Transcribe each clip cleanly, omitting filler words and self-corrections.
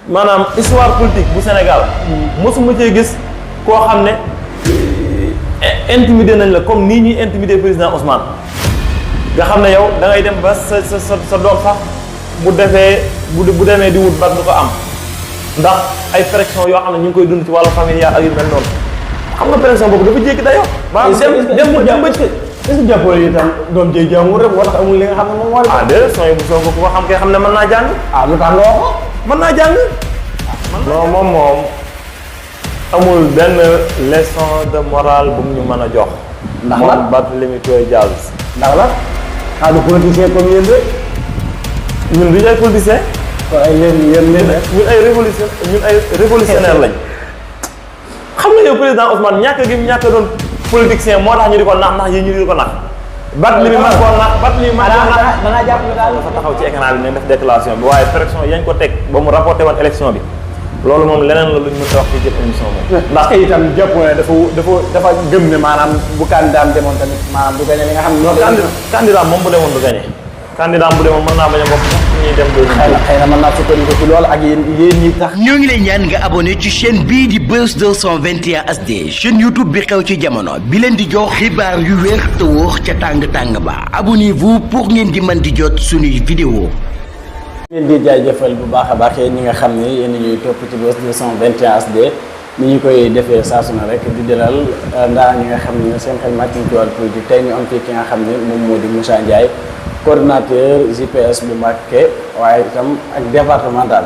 maanaam histoire politique bu Sénégal mosuma cee gis koo xam ne intimidé nañ la comme nii ñuy intimidé président Ousmane nga xam ne yow da ngay dem ba sa doom sax bu demee di wut bac du ko am ndax ay pression yoo xam ne ñu ngi koy dund ci wàllu familial ak yu mel noonu xam nga pression boobu dafa jékki dayoo. dem ba ci est-ce que jàppoo itam doom jëy jàngul rek moo tax amul li nga xam ne moom moo di. déedéet sooy bu soo ko ku ko xam kay xam ne mën naa jàng. lu tax nga wax ko. mën naa jàng. non moom amul benn leçon de morale bu ñu mën a jox. ndax la moom Barthélémy Toye Dias. ndax la du politicien comme yéen rek. ñun duñu ay politicien. kon ay yéen ñun ay révolutionnaire lañ. xam nga yow président Ousmane ñàkk gi ñàkk doon politicien moo tax ñu di ko nax yi ñu di ko nax. Barthélémy man koo nax Barthélémy man koo nax da ngaa jàpp ne daal dafa taxaw ci écran bi ne def déclaration bi waaye pression yañ ko teg ba mu rapporté woon élection bi loolu moom leneen la luñ mën a wax ci jëpp émission moom. ndax itam jàppoo ne dafa gëm ne maanaam bu candidat demoon tamit maanaam du gagné li nga xam ne noonu. candidat moom bu demoon du gagné. candidat bu demoon mën naa bañ a bokk sax ñuy dem doo xëy na mën naa sukkandiku ci loolu ak yéen ñi tax. ñoo ngi lay ñaan nga abonné ci chaîne bii di Buzz 221 HD chaîne YouTube bi xew ci jamono bi leen di jox xibaar yu wér te wóor ca tàng-tàng ba abonnez-vous pour ngeen di mën di jot suñuy vidéo. ngeen di jaajëfal bu baax a baax yéen ñi nga xam ne yéen ñuy topp ci Buzz 221 HD ni ñu koy defee saa su ne rek di dalal ndaa ñi nga xam ne seen xel màcc ci wàllu politique tey ñu am fii ki nga xam ne moom moo di Moussa Ndiaye coordinateur JPS bu Mbacké waaye itam ak départemental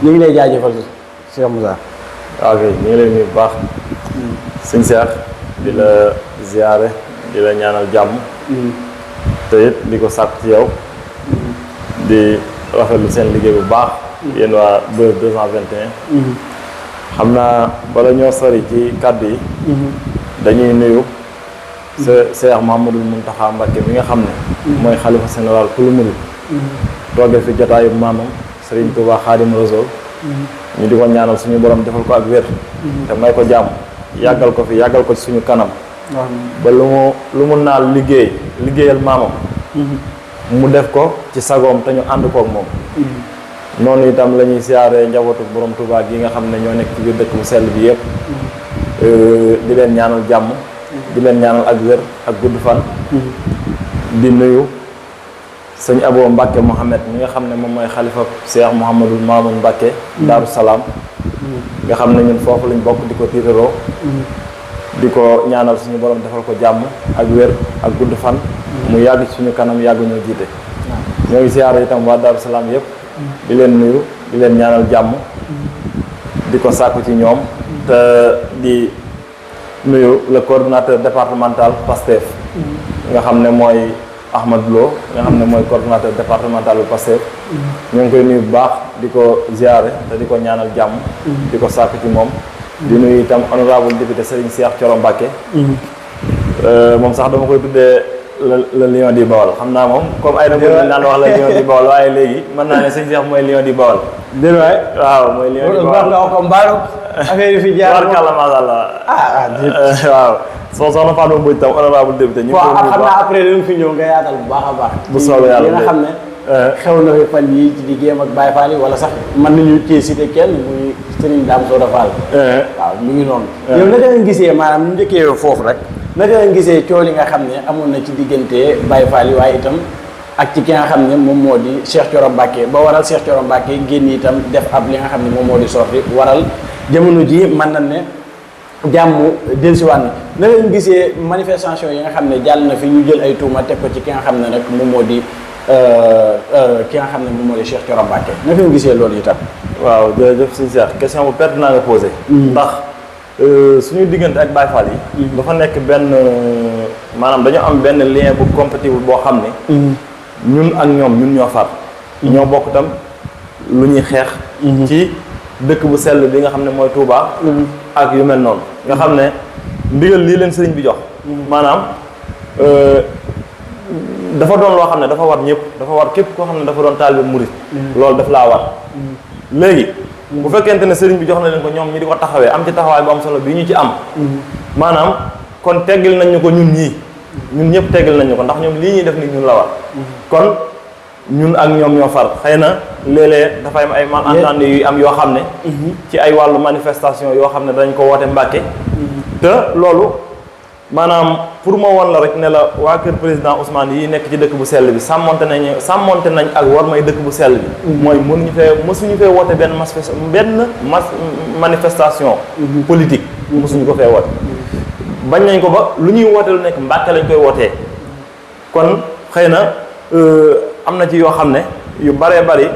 ñu ngi lay jaajëfal Cheikh Moussa. ok ñu ngi lay nuyu bu baax. sëñ Cheikh di la ziare di la ñaanal jàmm. te it di ko sàkk ci yow. di rafetlu seen liggéey bu baax. yéen waa Buzz 221. xam naa bala ñoo sori ci kàddu yi. dañuy nuyu. Cheikh Mouhamadoul Mountakha Mbacké mi nga xam ne. mooy xalifa général kulu murid. toogee fi jotaayu maamam Serigne Touba Khadim Rassoul. ñu di ko ñaanal suñu borom defal ko ak wér. te may ko jàmm yàggal ko fi yàggal ko ci suñu kanam. ba lu mu naal liggéeyal maamam. mu def ko ci sagoom te ñu ànd koog moom. noonu itam la ñuy siyaaree njabootu borom Touba gi nga xam ne ñoo nekk ci biir dëkk bu sell bi yëpp. di leen ñaanal jàmm. di leen ñaanal ak wér ak gudd fan. di nuyu sëñ Abo Mbacké Mohamed mi nga xam ne moom mooy xalifa Cheikh Mouhamadoul Mamoun Mbacké Daaru Salaam. nga xam ne ñun foofu lañ bokk di ko tiitaroo. di ko ñaanal suñu borom defal ko jàmm ak wér ak gudd fan. mu yàgg ci suñu kanam yàgg ñoo jiite. ñoo ngi siyaare itam waa Daaru Salaam yëpp. di leen nuyu di leen ñaanal jàmm. di ko sàkku ci ñoom. te di nuyu le coordonnateur départemental PASTEF. nga xam ne mooy Ahmad Lo nga xam ne mooy coordonnateur départemental bu PASTEF. ñoo ngi koy nuyu bu baax di ko ziare te di ko ñaanal jàmm. di ko sàkku ci moom. di nuyu itam honorable député Serigne Cheikh Thioro Mbacké. moom sax dama koy tuddee le lion di Bawol xam naa moom comme ay dama naan wax la lion di Bawol waaye léegi mën naa ne sëñ Cheikh mooy lion di Bawol. déedéet waay. waaw mooy lion di Bawol nga wax ko mbaaru affaire yi fi jaar. warkalla macha allah. waaw. soo soxna Fatou Mbodj tam honorable député. ñu ngi koy xam naa après dañu fi ñëw nga yaatal bu baax a baax. bu soobee yàlla nga xam ne. xew na fi fan yii ci diggéem ak Baye Fall yi wala sax mën nañu cee cité kenn muy Serigne Dame Soda Fall. waaw mu ngi noonu. yow naka nga gisee maanaam ñu njëkkee foofu rek. naka nga gisee coow li nga xam ne amoon na ci diggante Baye Fall yi waaye itam ak ci ki nga xam ne moom moo di Cheikh Thioro Mbacké ba waral Cheikh Thioro Mbacké génn itam def ab li nga xam ne moom moo di sorti waral jamono ji mën na ne jàmm dellusiwaat na naka nga gisee manifestation yi nga xam ne jàll na fi ñu jël ay tuuma teg ko ci ki nga xam ne nag moom moo di ki nga xam ne moom moo di Cheikh Thioro Mbacké naka nga gisee loolu itam. waaw jërëjëf sëñ Cheikh question bu pertinent nga posé. ndax suñu diggante ak Baye Fall yi. dafa nekk benn maanaam dañoo am benn lien bu compatible boo xam ne. ñun ak ñoom ñoo far. ñoo bokk tam lu ñuy xeex. ci dëkk bu sell bi nga xam ne mooy Touba. ak yu mel noonu. nga xam ne ndigal lii leen sëriñ bi jox. maanaam dafa doon loo xam ne dafa war ñëpp dafa war képp koo xam ne dafa doon taalibe murit. loolu daf laa war. léegi. bu fekkente ne sëriñ bi jox na leen ko ñoom ñi di ko taxawee am ci taxawaay bu am solo bi ñu ci am. maanaam kon teggil nañ ñu ko ñun ñii. ñun ñëpp teggil nañ ñu ko ndax ñoom lii ñuy def ni ñun la war. kon ñun ak ñoom ñoo far xëy na léeg-léeg dafay am ay malentendu yu am yoo xam ne ci ay wàllu manifestation yoo xam ne dañ ko woote Mbàkke te loolu maanaam pour ma woon la rek ne la waa kër président Ousmane yi nekk ci dëkk bu sell bi sàmmonte nañ ak war may dëkk bu sell bi mooy mësuñu fee woote benn manifestation politique mësuñu ko fee woote bañ nañ ko ba lu ñuy woote lu nekk Mbàkke lañ koy wootee kon xëy na am na ci yoo xam ne yu baree bari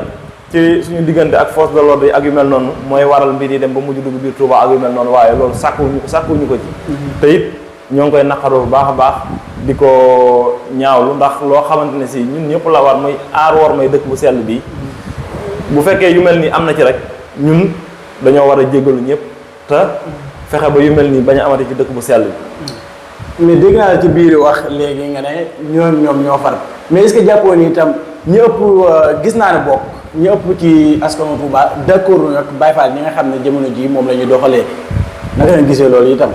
ci suñu diggante ak force de l'ordre yi ak yu mel noonu mooy waral mbir yi dem ba mujj dugg biir Touba ak yu mel noonu waaye loolu sàkkuñu ko ci te it ñoo ngi koy naqaroo bu baax a baax di ko ñaawlu ndax loo xamante ne si ñun ñëpp la war muy aar war may dëkk bu sell bii bu fekkee yu mel nii am na ci rek ñun dañoo war a jéggalu ñëpp te fexe ba yu mel nii bañ a amati ci dëkk bu sell bi. mais dégg naa la ci biir wax léegi nga ne ñoom ñoo far mais est-ce que jàppoo ni itam ñi ëpp gis naa ne bokk ñi ëpp ci askanu Touba d'accord nag Baye Fall ñi nga xam ne jamono jii moom la ñu doxalee naka nga gisee loolu itam.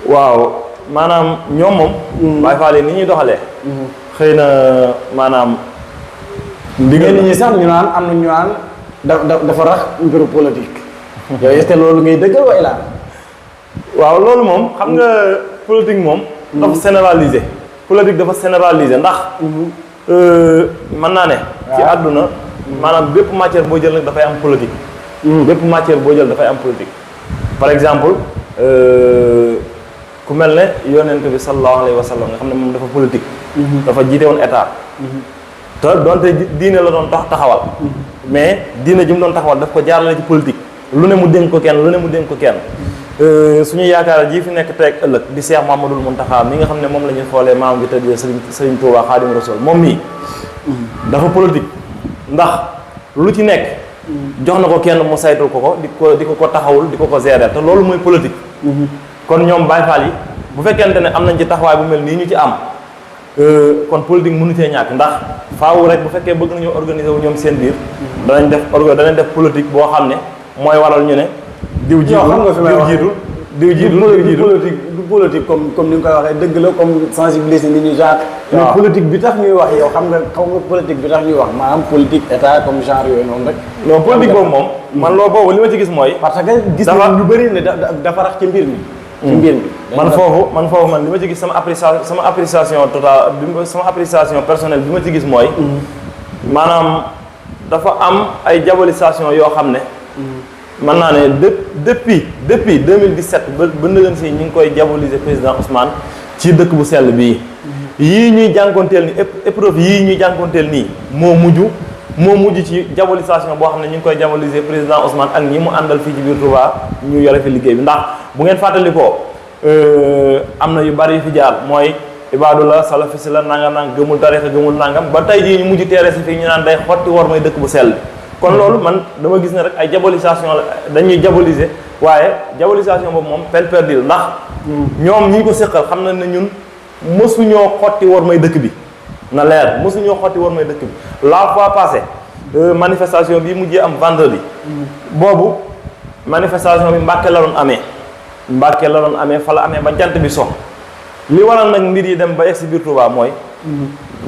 waaw maanaam ñoom moom. Baye Fall yi ni ñuy doxalee. xëy na maanaam. nit ñi sax ñu naan am na ñu naan dafa rax mbiru politique. yow est-ce que loolu ngay dëggal way laa. waaw loolu moom xam nga politique moom. dafa généralisé. politique dafa généralisé ndax. mën naa ne. ci àdduna maanaam bépp matière boo jël nag dafay am politique. bépp matière boo jël dafay am politique. par exemple ku mel ne yonent bi sallallahu alayhi wa sallam nga xam ne moom dafa politique. dafa jiite woon état. te donte diine la doon taxawal. mais diine ji mu doon taxawal daf ko jaarale ci politique. lu ne mu dénk ko kenn lu ne mu dénk ko kenn. suñu yaakaar ji fi nekk tey ak ëllëg di Cheikh Mouhamadoul Mountakha mi nga xam ne moom la ñuy xoolee maam gi tëddee Serigne Touba Khadim Rassoul moom mii. dafa politique ndax lu ci nekk. jox na ko kenn mu saytul ko di ko taxawul di ko gérer te loolu mooy politique. kon ñoom Baye Fall yi bu fekkente ne am nañ ci taxawaay bu mel nii ñu ci am kon politique mënu cee ñàkk ndax faawu rek bu fekkee bëgg nañoo organiser wu ñoom seen biir. danañ def politique boo xam ne mooy waral ñu ne. diw jiitul du politique comme ni nga koy waxee dëgg la comme sensibiliser nit ñi genre. mais politique bi tax ñuy wax yow xam nga politique bi tax ñuy wax maanaam politique état comme genre yooyu noonu rek. non politique boobu moom. man loolu boobu li ma ci gis mooy. parce que gis nañ ñu bëri ne dafa rax ci mbir mi. ci mbir mi man foofu li ma ci gis sama appréciation totale sama appréciation personnelle bi ma ci gis mooy. maanaam dafa am ay diabolisation yoo xam ne. mën naa ne depuis 2017 ba nëgën si ñu ngi koy diaboliser président Ousmane ci dëkk bu sell bii. yii ñuy jànkoonteel nii épreuve yii ñuy jànkoonteel nii moo mujj ci diabolisation boo xam ne ñu ngi koy diaboliser président Ousmane ak ñi mu àndal fii ci biir Touba ñu yore fi liggéey bi ndax bu ngeen fàttalikoo am na yu bari yu fi jaar mooy ibaadu la salafisi la nanga gëmul tarixa gëmul nangam ba tey jii ñu mujj teere si fii ñu naan day xotti war may dëkk bu sell bi. kon loolu man dama gis ne rek ay diabolisation la dañuy diaboliser waaye diabolisation boobu moom peine perdue ndax ñoom ñi ko séqal xam na ne ñun mësuñoo xotti war may dëkk bi na leer mësuñoo xotti war may dëkk bi la fois passée manifestation bi mujjee am vendredi boobu manifestation bi Mbàkke la doon amee fa la amee ba jant bi so li waral nag mbir yi dem ba egg si biir Touba mooy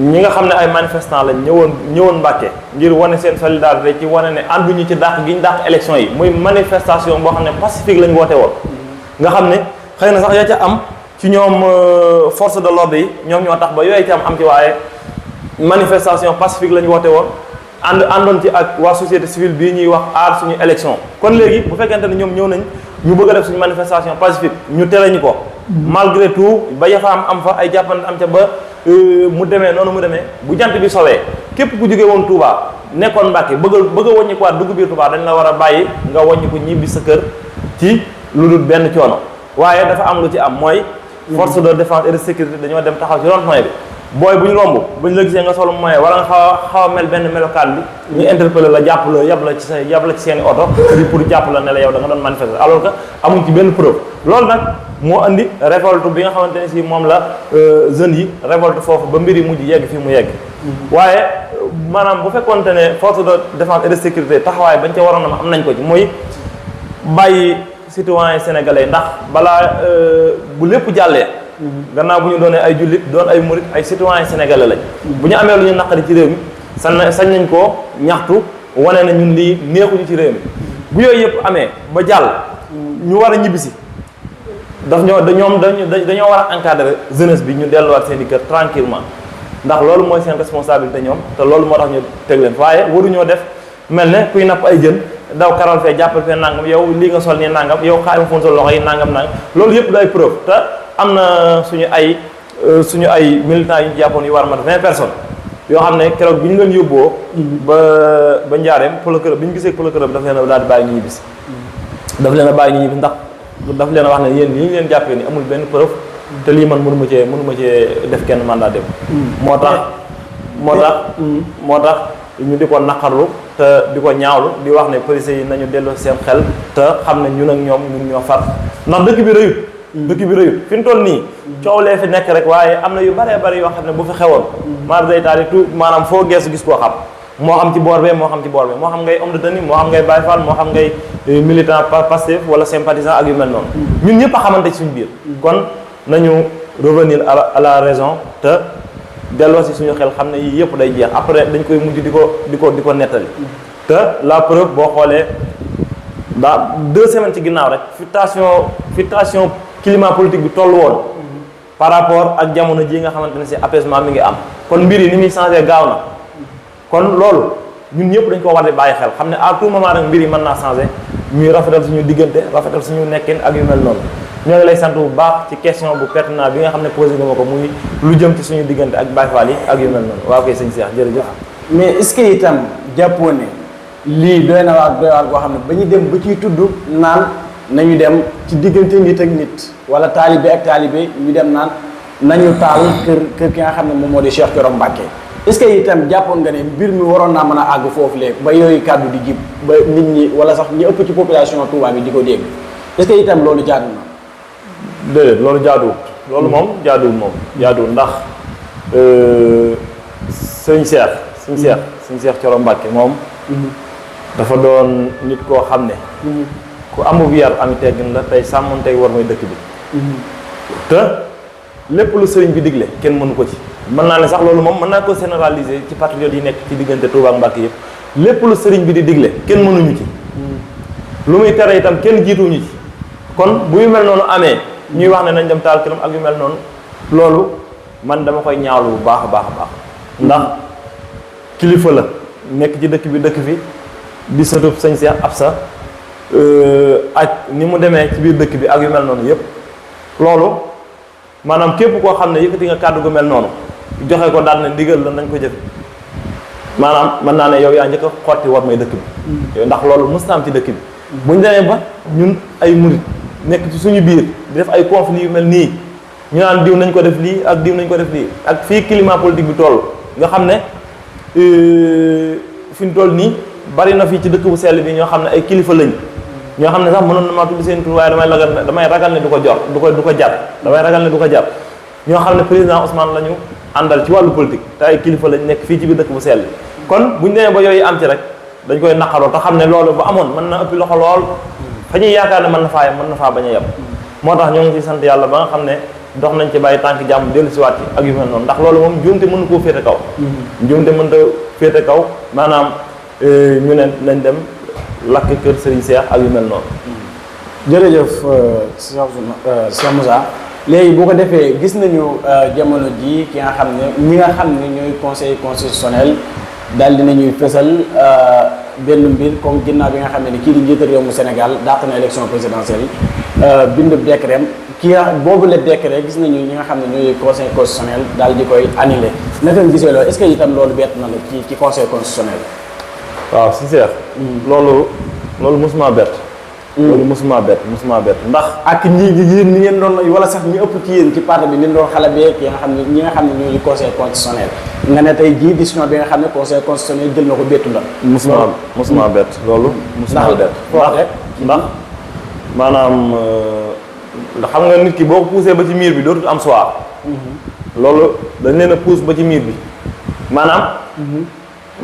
ñi nga xam ne ay manifestants lañ ñëwoon Mbàkke ngir wane seen solidarité ci wane ne ànduñu ci dàq gi ñu dàq élection yi muy manifestation boo xam ne pacifique lañ woote woon nga xam ne xëy na sax yaa ca am ci ñoom force de l'ordre yi ñoom ñoo tax ba yooyu ci am ci waaye manifestation pacifique lañ woote woon àndoon ci ak waa société civile bii ñuy wax aar suñu élection kon léegi bu fekkente ne ñoom ñëw nañ ñu bëgg a def suñu manifestation pacifique ñu tere ñu ko malgré tout ba yafa am fa ay jàppante am ca ba mu demee noonu mu demee bu jant bi sowee képp ku jógee woon Touba nekkoon Mbàkke bëgg a wàññi ko waat dugg biir Touba dañ la war a bàyyi nga wàññi ko ñibbi sa kër ci lu dul benn coono waaye dafa am lu ci am mooy force de défense et de sécurité dañoo dem taxaw ci rond-point bi booy bu ñu romb bu ñu la gisee nga solo moyen wala nga xaw a mel benn melokaan bi ñu interpellé la jàpp la yab la ci seen i oto pour jàpp la ne la yow da nga doon manifester alors que amuñ ci benn preuve loolu nag moo andi révolte bi nga xamante ne si moom la jeunes yi révolte foofu ba mbir yi mujj yegg fii mu yegg waaye maanaam bu fekkoonte ne force de défense et de sécurité taxawaay bañ ca waroon am nañ ko ci muy bàyyi citoyens sénégalais ndax balaa bu lépp jàllee gannaaw bu ñu doonee ay jullit doon ay murit ay citoyens sénégalais lañ bu ñu amee lu ñu naqari ci réew mi sañ nañ koo ñaxtu wane na ñun lii neexuñu ci réew mi bu yooyu yëpp amee ba jàll ñu war a ñibbisi dañoo war a encadrer jeunesse bi ñu delluwaat seen i kër tranquillement ndax loolu mooy seen responsabilité ñoom te loolu moo tax ñu teg leen waaye waruñoo def mel ne kuy napp ay jën daw karal fee jàppal fee nangam yow lii nga sol nii nangam yow xaay ma foon sa loxo yi nangam loolu yëpp day preuve te am na suñu ay militants yu ñu jàppoon yu war a mat 20 personnes yoo xam ne keroog bi ñu leen yóbboo ba njaareem procureur bi ñu gisee procureur bi daf leen a daal di bàyyi ñu ñibbisi daf leen a bàyyi ñu ñibbisi ndax daf leen a wax ne yéen li ñu leen jàppee ni amul benn preuve te lii man mënu ma cee def kenn mandat dem moo tax ñu di ko naqarlu te di ko ñaawlu di wax ne police yi nañu delloo seen xel te xam ne ñun ak ñoom ñun ñoo far ndax dëkk bi rëyut fi mu toll nii coow lee fi nekk rek waaye am na yu bëree bëri yoo xam ne bu fi xewoon maar day taali tout maanaam foo geesu gis koo xam moo xam ci boor bee moo xam ngay homme de tenue moo xam ngay Baye Fall moo xam ngay militant Pastef wala sympathisant ak yu mel noonu ñun ñëpp a xamante ci suñu biir kon nañu revenir à la raison te delloo si suñu xel xam ne yii yëpp day jeex après dañ koy mujj di ko nettali te la preuve boo xoolee 2 semaines ci ginnaaw rek fitation climat politique bi toll woon par rapport ak jamono ji nga xamante ne si apaisement mi ngi am kon mbir yi ni muy changé gaaw na kon loolu ñun ñëpp dañ ko war di bàyyi xel xam ne à tout moment rek mbir yi mën naa changé ñuy rafetal suñu diggante rafetal suñu nekkin ak yu mel noonu ñoo ngi lay sant bu baax ci question bu pertinent bi nga xam ne posé nga ma ko muy lu jëm ci suñu diggante ak Baye Fall yi ak yu mel noonu waaw koy sëñ Cheikh jërëjëf. mais est-ce que itam jàppoo ne lii doy na waar boo xam ne ba ñu dem ba ciy tudd naan nañu dem ci diggante nit ak nit wala taalibe ak taalibe ñu dem naan nañu taal kër ki nga xam ne moom moo di Cheikh Thioro Mbacké est-ce que itam jàppoon nga ne mbir mi waroon naa mën a àgg foofu léegi ba yooyu kàddu di jib ba nit ñi wala sax ñi ëpp ci population Touba bi di ko dégg est-ce que itam loolu jaadu na. déedéet loolu jaaduwul loolu moom jaaduwul ndax sëñ Cheikh Thioro Mbacké moom dafa doon nit koo xam ne ku amub yar ami teggin la tey sàmmoon tey war mooy dëkk bi te lépp lu sëriñ bi digle kenn mënu ko ci mën naa ne sax loolu moom mën naa ko généraliser ci patriotes yi nekk ci diggante Touba ak Mbacké yëpp lépp lu sëriñ bi di digle kenn mënuñu ci lu muy tere itam kenn jiituñu ci kon bu yu mel noonu amee ñuy wax ne nañ dem taal këram ak yu mel noonu loolu man dama koy ñaawlu bu baax a baax ndax kilifa la nekk ci dëkk bi di sëtub sëñ Cheikh Absa ak ni mu demee ci biir dëkk bi ak yu mel noonu yëpp loolu maanaam képp koo xam ne yëkkati nga kàddu gu mel noonu joxe ko daal ne ndigal la nañ ko jëf maanaam mën naa ne yow yaa njëkk a xotti war may dëkk bi ndax loolu mës na am ci dëkk bi buñ demee ba ñun ay murit nekk ci suñu biir di def ay conflits yu mel nii ñu naan diw nañ ko def lii ak diw nañ ko def lii ak fii climat politique bi toll nga xam ne fi ñu toll nii bari na fii ci dëkk bu sell bi ñoo xam ne ay kilifa lañ ñoo xam ne sax mënoon na maa tudd seen tur waaye damay ragal ne du ko jar damay ragal ne du ko jar ñoo xam ne président Ousmane la ñu àndal ci wàllu politique te ay kilifa lañ nekk fii ci biir dëkk bu sell kon buñ demee ba yooyu am ci rek dañ koy naqaroo te xam ne loolu bu amoon mën na ëppi loxo lool fa ñuy yaakaar ne mën na faa bañ a yem moo tax ñoo ngi ci sant yàlla ba nga xam ne dox nañ ci bàyyi tànk jàmm dellu si waat ci ak yu mel noonu ndax loolu moom njuumte mënu koo féete kaw njuumte mënta féete kaw maanaam ñu ne nañ dem lakk kër Serigne Cheikh ak yu mel noonu jërëjëf Cheikh Moussa léegi boo ko defee gis nañu jamono ji ki nga xam ne ñi nga xam ne ñooy conseil constitutionnel daal dinañuy fësal benn mbir comme ginnaaw bi nga xam ne kii di njiital réew mu Sénégal dàq na élection présidentielle bindu décret kii boobu la décret gis nañu ñi nga xam ne ñooy conseil constitutionnel daal di koy annulé naka nga gisee loolu est-ce que itam loolu bett na la ci conseil constitutionnel. waaw si Cheikh loolu mosuma bett loolu mosuma bett ndax ak yéen ñi ngeen doon wala sax ñu ëpp ci yéen ci parti bi ni doon xale bee ki nga xam ne ñi nga xam ne ñooy conseil constitutionnel nga ne tey jii décision bi nga xam ne conseil constitutionnel jël na ko bettu la mosuma bett loolu mosuma bett ndax maanaam xam nga nit ki boo ko poussé ba ci miir bi dootul am choix loolu dañ leen a pousse ba ci miir bi maanaam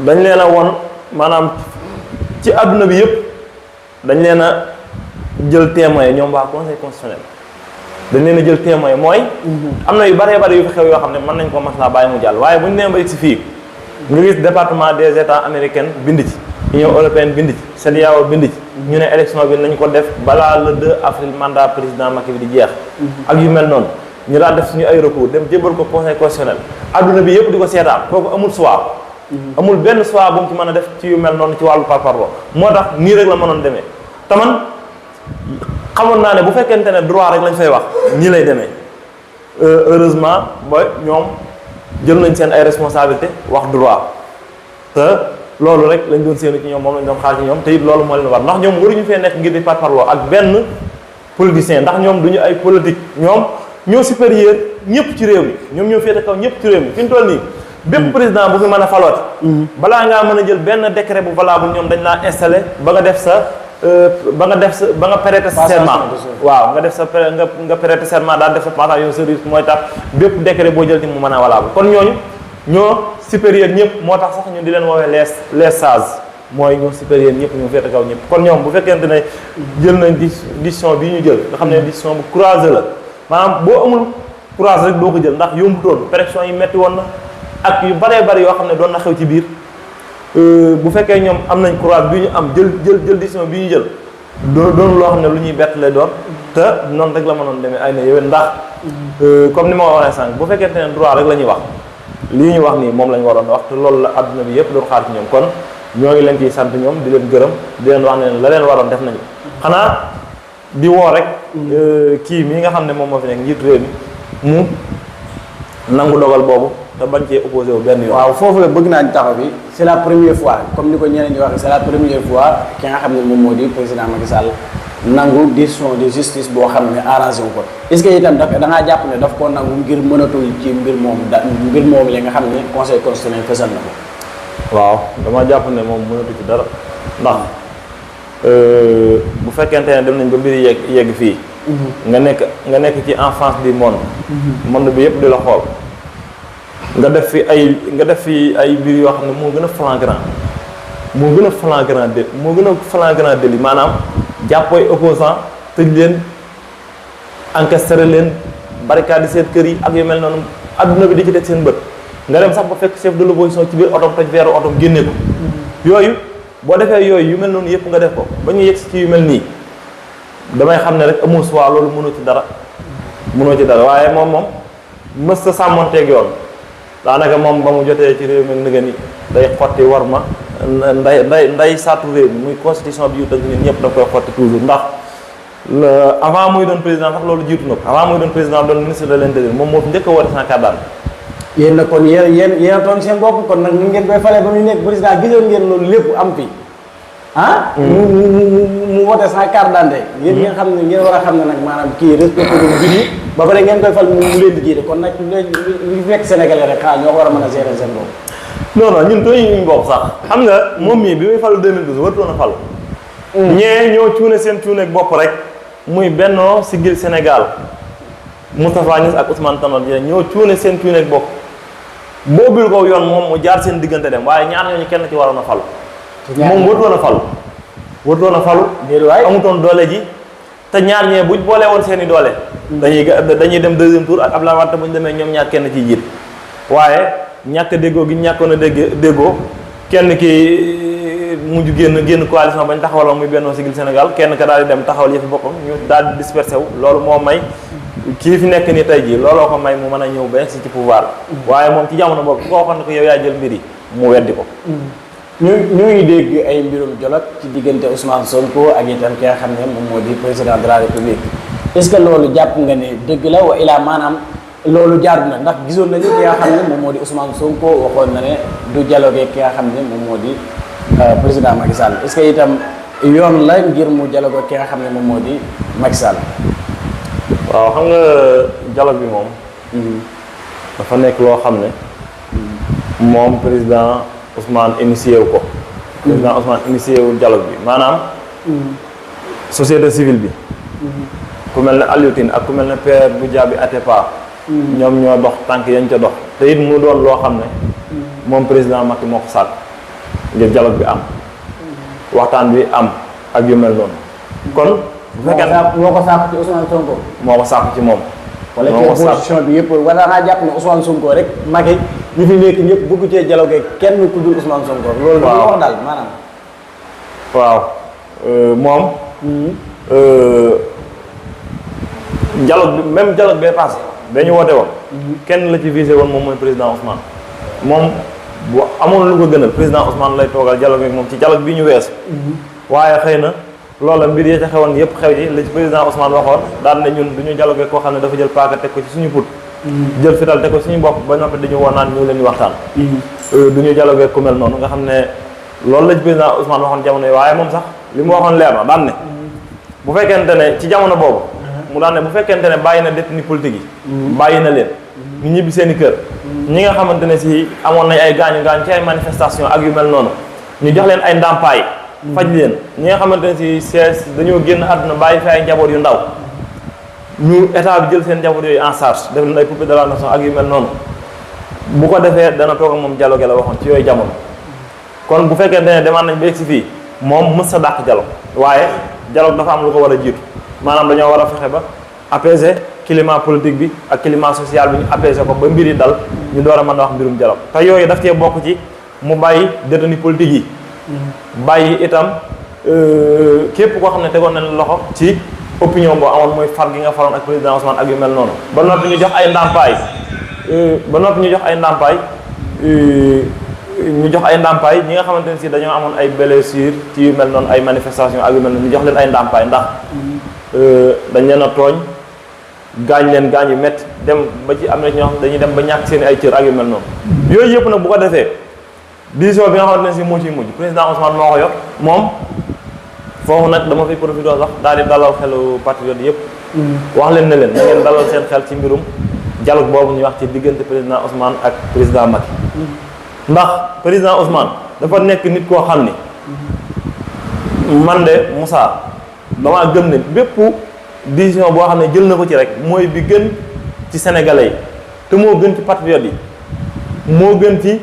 dañ leen a won maanaam ci adduna bi yëpp dañ leen a jël témoin ñoom waa conseil constitutionnel dañ leen a jël témoin mooy am na yu bëree bëri yu fi xew yoo xam ne mën nañ ko maslaa bàyyi mu jàll waaye bu ñu nee ba si fii nga gis département des états américains bind ci Union européenne bind ci CEDEAO bind ci ñu ne élection bi nañ ko def balaa le 2 avril mandat président Macky bi di jeex ak yu mel noonu ñu daal def suñu ay recours dem jébbal ko conseil constitutionnel adduna bi yëpp di ko seetaan kooku amul choix amul benn choix bu mu ci mën a def ci yu mel noonu ci wàllu parparloo moo tax nii rek la mënoon demee te man xamoon naa ne bu fekkente ne droit rek lañ fay wax nii lay demee heureusement ba ñoom jël nañ seen ay responsabilité wax droit te loolu rek lañ doon séenu ci ñoom moom lañ doon xaar ci ñoom te it loolu moo leen war ndax ñoom waruñu fee nekk ngir di parparloo ak benn politicien ndax ñoom duñu ay politique ñoom ñoo supérieur ñëpp ci réew mi ñoom ñoo féete kaw ñëpp ci réew mi fi ñu toll nii bépp président bu fi mën a falooti balaa ngaa mën a jël benn décret bu valable ñoom dañ laa installé ba nga def sa ba nga prêter serment waaw nga def sa nga prêter serment daal def sa passation de service mooy tax bépp décret boo jël ti mu mën a valable kon ñooñu ñoo supérieur ñëpp moo tax sax ñu di leen woowee les sages mooy ñoo supérieur ñëpp ñu féete kaw ñëpp kon ñoom bu fekkente ne jël nañ décision bii ñu jël nga xam ne décision bu courageux la maanaam boo amul courage rek doo ko jël ndax yombutoon pression yi metti woon na ak yu baree bari yoo xam ne doon na xew ci biir bu fekkee ñoom am nañ courage bi ñu am jël décision bi ñu jël doon loo xam ne lu ñuy bett lay doon te noonu rek la mënoon demee ay na yowén ndax comme ni ma ko waxee sànq bu fekkente ne droit rek la ñuy wax lii ñu wax nii moom la ñu waroon wax te loolu la adduna bi yëpp doon xaar ci ñoom kon ñoo ngi leen ciy sant ñoom di leen gërëm di leen wax ne la leen waroon def nañu xanaa di woo rek kii mii nga xam ne moom moo fi nekk njiitu réew mi mu nangu dogal boobu te bañ cee opposé wu benn yoon. waaw foofu la bëgg naa ñu taxaw bi c'est la première fois comme ni ko ñeneen ñi waxee c'est la première fois ki nga xam ne moom moo di président Macky Sall nangu décision de justice boo xam ne arrangé wu ko est-ce que itam da ngaa jàpp ne daf koo nangu ngir mënatul ci mbir moomu mbir moomu la nga xam ne conseil constitutionnel fësal na ko. waaw dama jàpp ne moom mënatu ci dara ndax bu fekkente ne dem nañ ba mbir yegg fii. nga nekk ci en face du monde bi yëpp di la xool nga def fi ay mbir yoo xam ne moo gën a flagrant délit maanaam jàppooy opposant tëj leen encastré leen barricade seen kër yi ak yu mel noonu adduna bi di ci teg seen bët nga dem sax ba fekk chef de l'opposition ci biir otom toj veeru otom génne ko yooyu boo defee yooyu yu mel noonu yëpp nga def ko ba ñu yegg ci yu mel nii damay xam ne rek amoo choix loolu mënoo ci dara waaye moom mës sa sàmmonteeg yoon daanaka moom ba mu jotee ci réew mi nga ni day xotti war ma nday saatu réew mi muy constitution bi yu tënk nit ñëpp da koy xotti toujours ndax avant muy doon président sax loolu jiitu na ko avant muy doon président doon ministre de l'intérieur moom moo fi njëkk a woote sans carte d'identité. yéen nag kon yéen a toon seen bopp kon nag ni ngeen koy falee ba muy nekk président gisoon ngeen loolu lépp am fi mu voté sans carte d'identité yéen ngeen xam ne ngeen war a xam ne nag maanaam kii respecté ko mbir yi ba pare ngeen koy fal mu leen di jiite kon nag ñu fekk sénégalais rek xanaa ñoo ko war a mën a gérer seen bopp. non ñun tooñu ñu bopp sax xam nga moom mii bi muy falu 2012 wartoon a falu ñee ñoo cuune seen cuuneeg bopp rek muy Benno Siggil Sénégal Moustapha Niasse ak Ousmane Tanor Dieng ñoo cuune seen cuuneeg bopp boobil ko yoon moom mu jaar seen diggante dem waaye ñaar ñooñu kenn ci waroon a falu moom wartoon a falu amutoon doole ji te ñaar ñee buñ boole woon seen i doole dañuy dem deuxième tour ak Abdoulaye Wade bu ñu demee ñoom ñaar kenn ciy jiit waaye ñàkk déggoo gi ñàkkoon a déggoo kenn ki mujj génn coalition bañ taxawaloon muy Benno Siggil Sénégal kenn ka daal di dem taxawal yëfi boppam ñu daal di dispersé wu loolu moo may kii fi nekk ni tey jii looloo ko may mu mën a ñëw ba si ci pouvoir waaye moom ci jamono boobu koo xam ne ko yow yaa jël mbir yi mu weddi ko ñu ngi dégg ay mbirum dialogue ci diggante Ousmane Sonko ak itam ki nga xam ne moom moo di président de la République est-ce que loolu jàpp nga ne dëgg la wa ilaa maanaam loolu jaadu na ndax gisoon nañu ki nga xam ne moom moo di Ousmane Sonko waxoon na ne du dialogue ki nga xam ne moom moo di président Macky Sall est-ce que itam yoon la ngir mu dialogue ki nga xam ne moom moo di Macky Sall. waaw xam nga dialogue bi moom. dafa nekk loo xam ne. moom président Ousmane initié wu ko. président Ousmane initié wu dialogue bi maanaam. société civile bi. ku mel ne Aliou Tine ak ku mel ne Père Goudiaby Atepa. ñoom ñoo dox tànk yañ ca dox te it mu doon loo xam ne. moom président Macky moo ko sàkk ngir dialogue bi am. waxtaan bi am ak yu mel noonu. kon bu fekkee moo ko sàkk ci Ousmane Sonko. moo ko sàkk ci moom. wala ci opposition bi yëpp wala naa jàpp ne Ousmane Sonko rek Macky ñu fi nekk ñëpp bëgg cee dialogue kenn ku dul Ousmane Sonko. loolu la wax daal maanaam. waaw moom. dialogue bi même dialogue bee passé dañu woote woon. kenn la ci visé woon moom mooy président Ousmane. moom bu amoon lu ko gënal président Ousmane lay toogal dialogue ak moom ci dialogue bi ñu weesu. waaye xëy na loola mbir yi ca xewoon yëpp xew ci la ci président Ousmane waxoon daan ne ñun du ñu dialogue koo xam ne dafa jël paaka teg ko ci suñu put. jël fital teg ko suñu bopp ba noppi dañu woon naan ñu leen di waxtaan. du ñu dialogue ku mel noonu nga xam ne loolu la ci président Ousmane waxoon jamono yi waaye moom sax li mu waxoon leer na daan ne bu fekkente ne ci jamono boobu. mu daan ne bu fekkente ne bàyyi na détenu politique yi. bàyyi na leen. ñu ñibbi seen i kër. ñi nga xamante ne si amoon nañ ay gaañu gaañu ci ay manifestation ak yu mel noonu ñu jox leen ay ndàmpaay. faj leen ñi nga xamante ne si sees dañoo génn àdduna bàyyi fi ay njaboot yu ndaw ñu état bi jël seen njaboot yooyu en charge def leen ay poupée de la nation ak yu mel noonu bu ko defee dana toog ak moom dialogue la waxoon ci yooyu jamono. kon bu fekkente ne demaan nañ ba egg si fii moom mës sa dàq dialogue waaye dialogue dafa am lu ko war a jiitu maanaam dañoo war a fexe ba apaiser climat politique bi ak climat social bi ñu apaiser ko ba mbir yi dal ñu door a mën a wax mbirum dialogue te yooyu daf cee bokk ci mu bàyyi détenu politique yi. bàyyi itam képp koo xam ne tegoon nañ loxo ci opinion boo amoon mooy far gi nga faroon ak président Ousmane ak yu mel noonu ba noppi ñu jox ay ndàmpaay ñi nga xamante ne si dañoo amoon ay blessures ci yu mel noonu ay manifestation ak yu mel noonu ñu jox leen ay ndàmpaay ndax dañ leen a tooñ gaañ leen gaañ yu métti dem ba ci am na ñoo xam dañuy dem ba ñàkk seen ay cër ak yu mel noonu yooyu yëpp nag bu ko defee décision bi nga xamante ne si moo ciy mujj président Ousmane moo ko yor moom foofu nag dama fi profité sax daal di dalal xelu patriote yëpp. wax leen ne leen na ngeen dalal seen xel ci mbirum dialogue boobu ñuy wax ci diggante président Ousmane ak président Macky. ndax président Ousmane dafa nekk nit koo xam ni man de Moussa damaa gëm ne bépp décision boo xam ne jël na ko ci rek mooy bi gën ci sénégalais yi te moo gën ci patriote yi moo gën ci.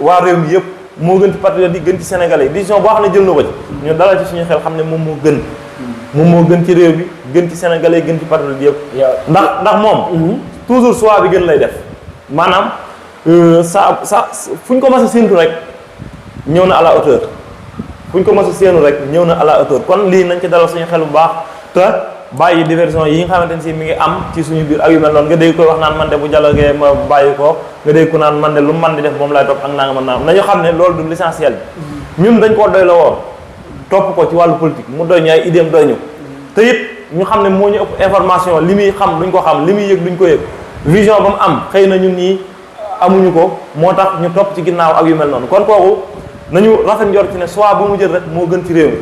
waa réew mi yëpp moo gën ci patriote yi gën ci sénégalais yi décision boo xam ne jël na ko ci ñu dalal ci suñu xel xam ne moom moo gën ci réew bi gën ci sénégalais yi gën ci patriote yëpp ndax moom toujours choix bi gën lay def maanaam fu ñu ko mas a séentu rek ñëw na à la hauteur fu ñu ko mas a séenu rek ñëw na à la hauteur kon lii nañ ci dalal suñu xel bu baax te bàyyi diversion yi nga xamante ne si mi ngi am ci suñu biir ak yu mel noonu nga dégg koy wax naan man de bu dialogué ma bàyyi ko nga dégg ko naan man de lu man di def moom laay topp ak nanga man naam nañu xam ne loolu du l'essentiel bi ñun dañ koo doy la woon topp ko ci wàllu politique mu doy ñu ay idéem doy ñu te it ñu xam ne moo ñu ëpp information li muy xam duñ ko xam li muy yëg duñ ko yëg vision ba mu am xëy na ñun ñii amuñu ko moo tax ñu topp ci ginnaaw ak yu mel noonu kon kooku nañu rafet njort ci ne soit bu mu jël rek moo gën ci réew mi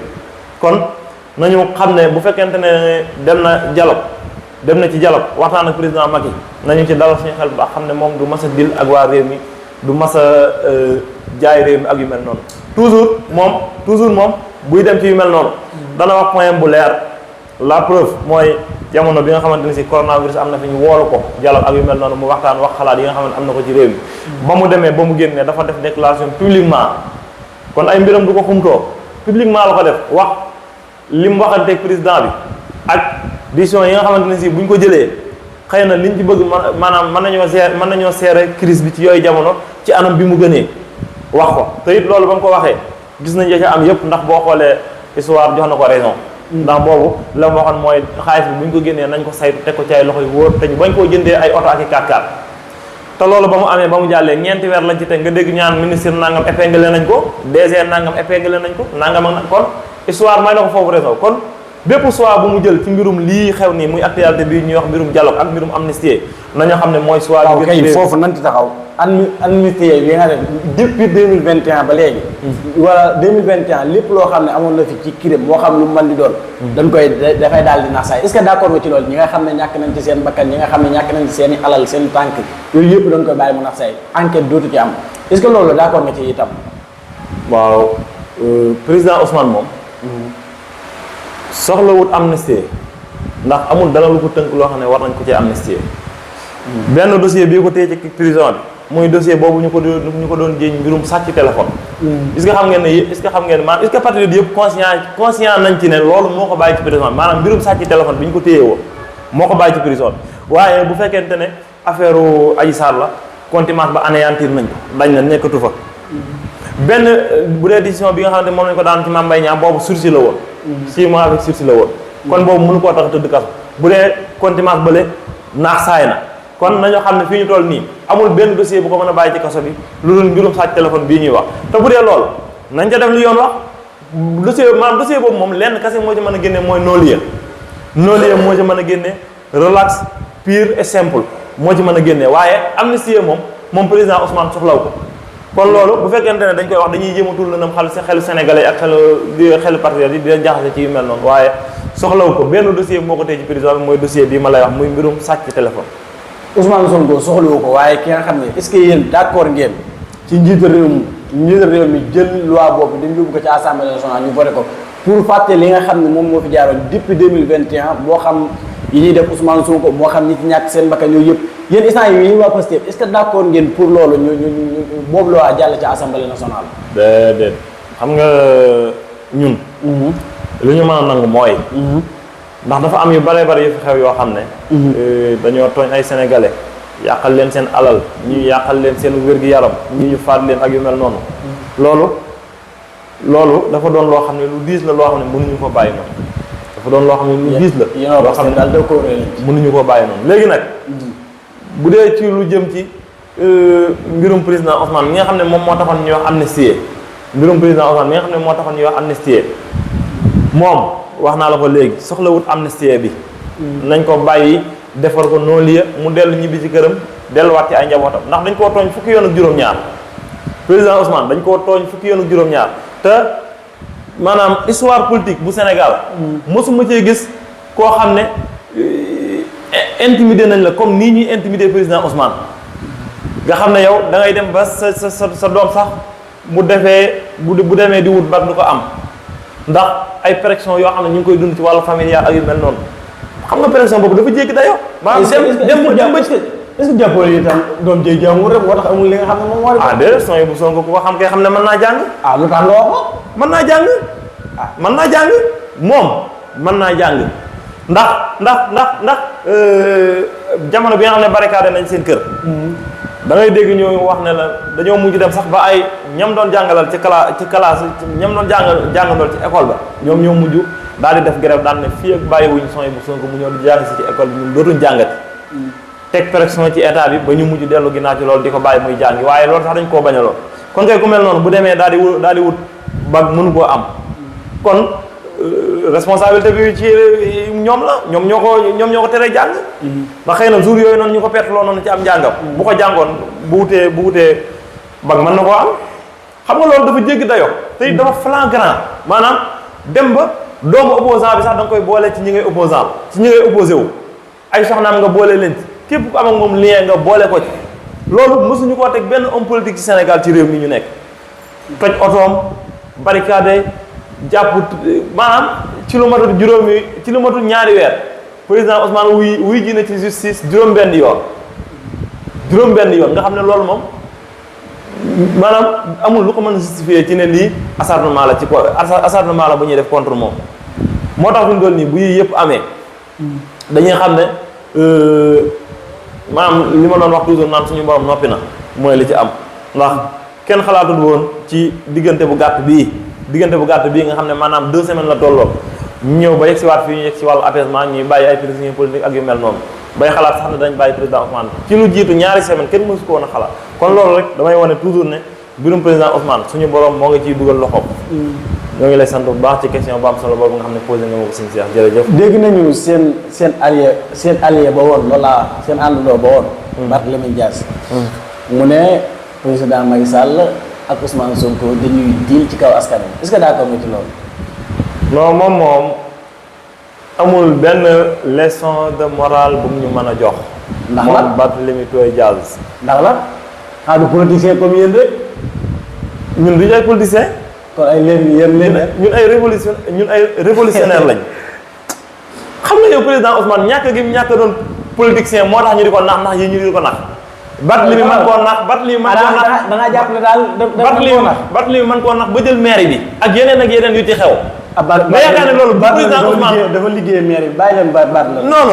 kon nañu xam ne bu fekkente ne dem na ci dialogue waxtaan ak président Macky nañu ci dalal suñu xel bu baax xam ne moom du mas a dil ak waa réew mi du mas a jaay réew mi ak yu mel noonu toujours moom buy dem ci yu mel noonu dana wax point bu leer la preuve mooy jamono bi nga xamante ne si coronavirus am na fi ñu woolu ko dialogue ak yu mel noonu mu waxtaan wax xalaat yi nga xamante am na ko ci réew mi ba mu demee ba mu génnee dafa def déclaration publiquement kon ay mbiram du ko xumtoo publiquement la ko def wax li mu waxanteeg président bi ak décision yi nga xamante ne si bu ñu ko jëlee xëy na liñ ci bëgg maanaam mën nañoo seere crise bi ci yooyu jamono ci anam bi mu gënee wax ko te it loolu ba mu ko waxee gis nañ ca am yëpp ndax boo xoolee histoire jox na ko raison ndax boobu la mu waxoon mooy xaalis bi bu ñu ko génnee nañ ko saytu teg ko ci ay loxo yu wóor te ñu bañ koo jëndee ay oto ak i 4x4 te loolu ba mu amee ba mu jàllee ñeenti weer lañ ci teg nga dégg ñaan ministre nangam épinglé nañ ko DG nangam épinglé nañ ko nangam ak kon histoire may na ko foofu raison kon bépp choix bu mu jël ci mbirum lii xew nii muy actualité bi ñuy wax mbirum dialogue ak mbirum amnistie nañoo xam ne mooy choix bi kay foofu nañ ci taxaw amnistie yi nga def depuis 2021 ba léegi wala 2021 lépp loo xam ne amoon na fi ci crime moo xam lu mu mën di doon dañ koy dafay daal di naxsaay est-ce que d'accord nga ci loolu ñi nga xam ne ñàkk nañ ci seen bakkan ñi nga xam ne ñàkk nañ ci seen i alal seen tànk yooyu yëpp dañ koy bàyyi mu naxsaay enquête dootu ci am est-ce que loolu d'accord nga ci itam waaw président Ousmane moom soxlawut amnistie ndax amul dara lu ko tënk loo xam ne war nañ ko ci amnistie benn dossier bii ko téye ci prison bi muy dossier boobu ñu ko doon jéeñ mbirum sàcc téléphone est-ce que xam ngeen ne maanaam est-ce que patriote yëpp conscient nañ ci ne loolu moo ko bàyyi ci prison bi maanaam mbirum sàcc téléphone bi ñu ko téye woon moo ko bàyyi ci prison bi waaye bu fekkente ne affaire Adji Sarr la contumace ba anéantir nañ ko dañ na nekkatu fa benn bu dee décision bi nga xamante moom lañ ko daan ci Mame Mbaye Niang boobu sursis la woon 6 mois avec sursis la woon kon boobu mënu koo tax tëdd kaso bu dee contumace bële naax saay na kon nañoo xam ne fii ñu toll nii amul benn dossier bu ko mën a bàyyi ci kaso bi lu dul mbirum sàcc téléphone bii ñuy wax te bu dee loolu nañ ca def li yoon wax dossier boobu moom lenn kese moo ci mën a génne mooy non-lieu moo ci mën a génne relax pur et simple moo ci mën a génne waaye amnistie moom président Ousmane soxlaw ko kon loolu bu fekkente ne dañ koy wax dañuy jéem a tuul lëndëm xelu sénégalais ak xelu patriote yi di leen jaxase ci yu mel noonu waaye soxlaw ko benn dossier moo ko tey ci prison bi mooy dossier bii ma lay wax muy mbirum sàcc téléphone. Ousmane Sonko soxlawu ko waaye ki nga xam ne est-ce que yéen d'accord ngeen ci njiitu réew mi jël loi boobu dañ yóbbu ko ci assemblée nationale ñu voté ko pour fàtte li nga xam ne moom moo fi jaaroon depuis 2021 moo xam yi ñuy def Ousmane Sonko moo xam ñi ci ñàkk seen bakkan yooyu yëpp yéen instant yi ñu waa Pastef est-ce que d'accord ngeen pour loolu ñu boobu loi jàll ci assemblée nationale. déedéet xam nga ñun. li ñu mën a nangu mooy. ndax dafa am yu bare bare yu fi xew yoo xam ne. dañoo tooñ ay sénégalais yàqal leen seen alal ñuy yàqal leen seen wér-gi-yaram ñi ñu faat leen ak yu mel noonu. loolu dafa doon loo xam ne lu diis la loo xam ne mënuñu ko bàyyi noonu. dafa doon loo xam ne lu diis la. loo xam ne mënuñu ko bàyyi noonu léegi nag. bu dee ci lu jëm ci mbirum président Ousmane mi nga xam ne moom moo taxoon ñuy wax amnistie mbirum président Ousmane mi nga xam ne moo taxoon ñuy wax amnistie moom wax naa la ko léegi soxlawut amnistie bi. nañ ko bàyyi defar ko non-lieu mu dellu ñibbi ci këram delluwaat ci ay njabootam ndax dañ koo tooñ fukki yoon ak juróom-ñaar président Ousmane dañ koo tooñ fukki yoon ak juróom-ñaar te maanaam histoire politique bu Sénégal. mosuma cee gis koo xam ne. intimidé nañ la comme nii ñuy intimider président Ousmane nga xam ne yow da ngay dem ba sa doom sax bu demee di wut bac du ko am ndax ay pression yoo xam ne ñu ngi koy dund ci wàllu familial ak yu mel noonu xam nga pression boobu dafa jéggi dayoo. dem ba est-ce que jàppoo yi itam doom jëy jàngul rek moo tax amul li nga xam ne moom moo. déedéet son yi bu Sonko ku ko xam kay xam ne mën naa jàng. lu tax nga wax ko. mën naa jàng. mën naa jàng moom mën naa jàng. ndax jamono bi nga xam ne barricade nañ seen kër. da ngay dégg ñu wax ne la dañoo mujj dem sax ba ay ñam doon jàngalal ci classe ñam doon jàngandool ci école ba ñoom ñoo mujj daal di def grève daan ne fii ak bàyyiwuñu son yi bu Sonko mu ñëw di jàng si ci école bi ñun dootuñ jàngati. teg pression ci état bi ba ñu mujj dellu ginnaaw ci loolu di ko bàyyi muy jàngi waaye loolu sax dañ koo bañaloon kon kay ku mel noonu bu demee daal di wut ba mënu koo am kon. responsabilité bi ci ñoom la ñoom ñoo ko teree jàng. ndax xëy na jour yooyu noonu ñu ko perteloo noonu ci am njàngam. bu ko jàngoon bu wutee bag mën na koo am xam nga loolu dafa jéggi dayoo te it dafa flagrant maanaam dem ba doomu opposant bi sax da nga koy boole ci ñi ngay opposant ci ñi ngay opposé wu ay soxnaam nga boole leen ci képp ku am ak moom lien nga boole ko ci loolu mosuñu koo teg benn homme politique ci Sénégal ci réew mi ñu nekk toj otoom barricade jàpp maanaam ci lu matul ñaari weer président Ousmane wuy ji na ci justice juróom-benn yoon nga xam ne loolu moom maanaam amul lu ko mën a justifier ci ne lii acharnement la bu ñuy def contre moom moo tax fi mu doon nii bu yii yëpp amee dañuy xam ne maanaam li ma doon wax toujours naan suñu borom noppi na mooy li ci am ndax kenn xalaatul woon ci diggante bu gàtt bii nga xam ne maanaam 2 semaines la tolloo ñu ñëw ba yegg si waat fii ñu yegg si wàllu apaisement ñuy bàyyi ay prisonniers politiques ak yu mel noonu bay xalaat sax ne dañ bàyyi président Ousmane ci lu jiitu ñaari semaine kenn mësu ko woon a xalaat kon loolu rek damay wane toujours ne mbirum président Ousmane suñu borom moo ngi ciy dugal loxoom. ñoo ngi lay sant bu baax ci question bu am solo boobu nga xam ne posé nga ma ko sëñ Cheikh jërëjëf. dégg nañu seen allié ba woon loola seen àndandoo ba woon. Barthélémy Dias. mu ne président Macky Sall ak Ousmane Sonko dañuy diil ci kaw askan wi est-ce que d'accord nga ci loolu. non moom amul benn leçon de morale bu ñu mën a jox. ndax la moom Barthélémy Dias. ndax la xanaa du politicien comme yéen rek. ñun duñu ay politicien. kon ay yéen ñun ay révolutionnaire lañ. xam nga yow président Ousmane ñàkk gi ñàkk doon politicien moo tax ñu di ko nax yi ñu di ko nax. Barthélémy man koo nax da ngaa jàpp ne daal Barthélémy man koo nax ba jël maire bi. ak yeneen yu ci xew. nga yaakaar ne loolu président Ousmane dafa liggéey maire bi bàyyi leen baat la. non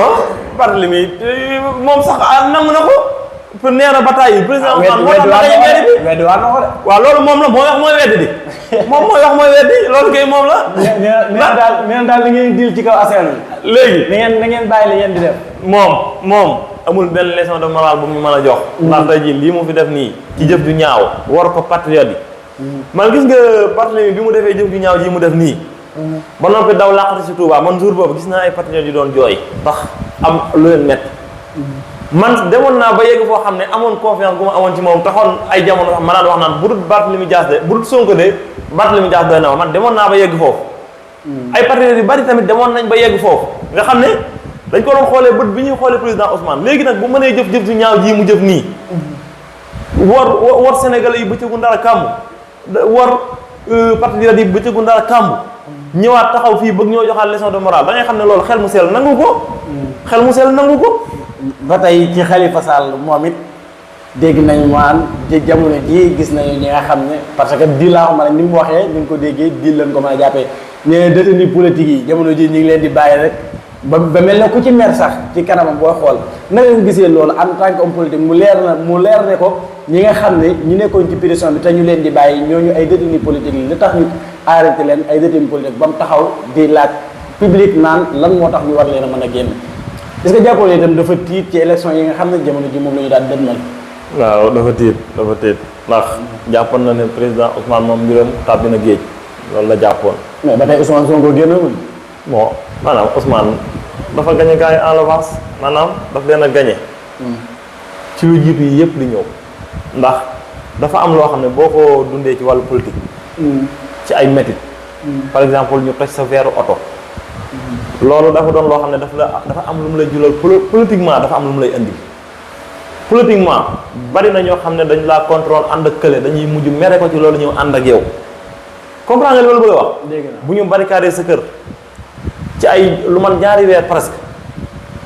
Barthélémy moom sax nangu na ko nee na bataay yi président Ousmane moo tax ma gañe mairie bi weddi waat na ko de. waaw loolu moom la mooy wax mooy weddi di moom mooy wax mooy weddi loolu kay moom la nee na daal li ngeen diil ci kaw askan wi. léegi na ngeen bàyyi li ngeen di def. moom amul benn leçon de morale bu mu mën a jox ndax tey jii lii mu fi def nii ci jëf ju ñaaw war ko patriote yi man gis nga Barthélémy bi mu defee jëf ju ñaaw ji mu def nii ba noppi daw làqati si Touba man jour boobu gis naa ay patriotes yi doon jooy ndax am lu leen métti man demoon naa ba yegg foo xam ne amoon confiance bu ma amoon ci moom taxoon ay jamono sax ma daan wax naan bu dul Barthélémy Dias de bu dul Sonko de Barthélémy Dias doy na ma man demoon naa ba yegg foofu ay patriotes yu bari tamit demoon nañ ba yegg foofu nga xam ne dañ ko doon xoolee bët bi ñuy xoolee président Ousmane léegi nag bu mënee jëf ju ñaaw ji mu jëf nii war Sénégalais yi bëccëgu ndara kàmb war patriotes yi bëccëgu ndara kàmb ñëwaat taxaw fii bëgg ñoo joxaat leçon de morale da ngay xam ne loolu xel mu sell nangu ko xel mu sell nangu ko ba tey ci Khalifa Sall moom it dégg nañu maan jamono ji gis nañu ñi nga xam ne parce que di laa xam ne ni mu waxee ni nga ko déggee di leen ko mën a jàppee ñeneen détenu politique yi jamono ji ñu ngi leen di bàyyi rek ba mel na ku ci mer sax ci kanamam boo xool na nga gisee loolu en tant que homme politique mu leer ne ko ñi nga xam ne ñu nekkoon ci prison bi te ñu leen di bàyyi ñooñu ay détenu politique yi li tax ñu arrêté leen ay détenu politique ba mu taxaw di laaj public naan lan moo tax ñu war leen a mën a génn est-ce que jàppoo itam dafa tiit ci élection yi nga xam ne jamono ji moom la ñu daan dënmal. waaw dafa tiit ndax jàppoon na ne président Ousmane moom mbiram tàbbi na géej loolu la jàppoon. mais ba tey Ousmane Sonko génnagul. bon maanaam Ousmane dafa gañe gars yi en l'avance maanaam daf leen a gañe ci lu jiitu yi yëpp di ñëw ndax dafa am loo xam ne boo ko dundee ci wàllu politique ci ay métit par exemple ñu toj sa veeru oto loolu dafa doon loo xam ne dafa am lu mu lay julal politiquement dafa am lu mu lay indi politiquement bari na ñoo xam ne dañ laa contrôle ànd ak kële dañuy mujj mere ko ci loolu ñëw ànd ak yow comprendre nga li ma la bëgg a wax bu ñu barricadé sa kër ci ay lu man ñaari weer presque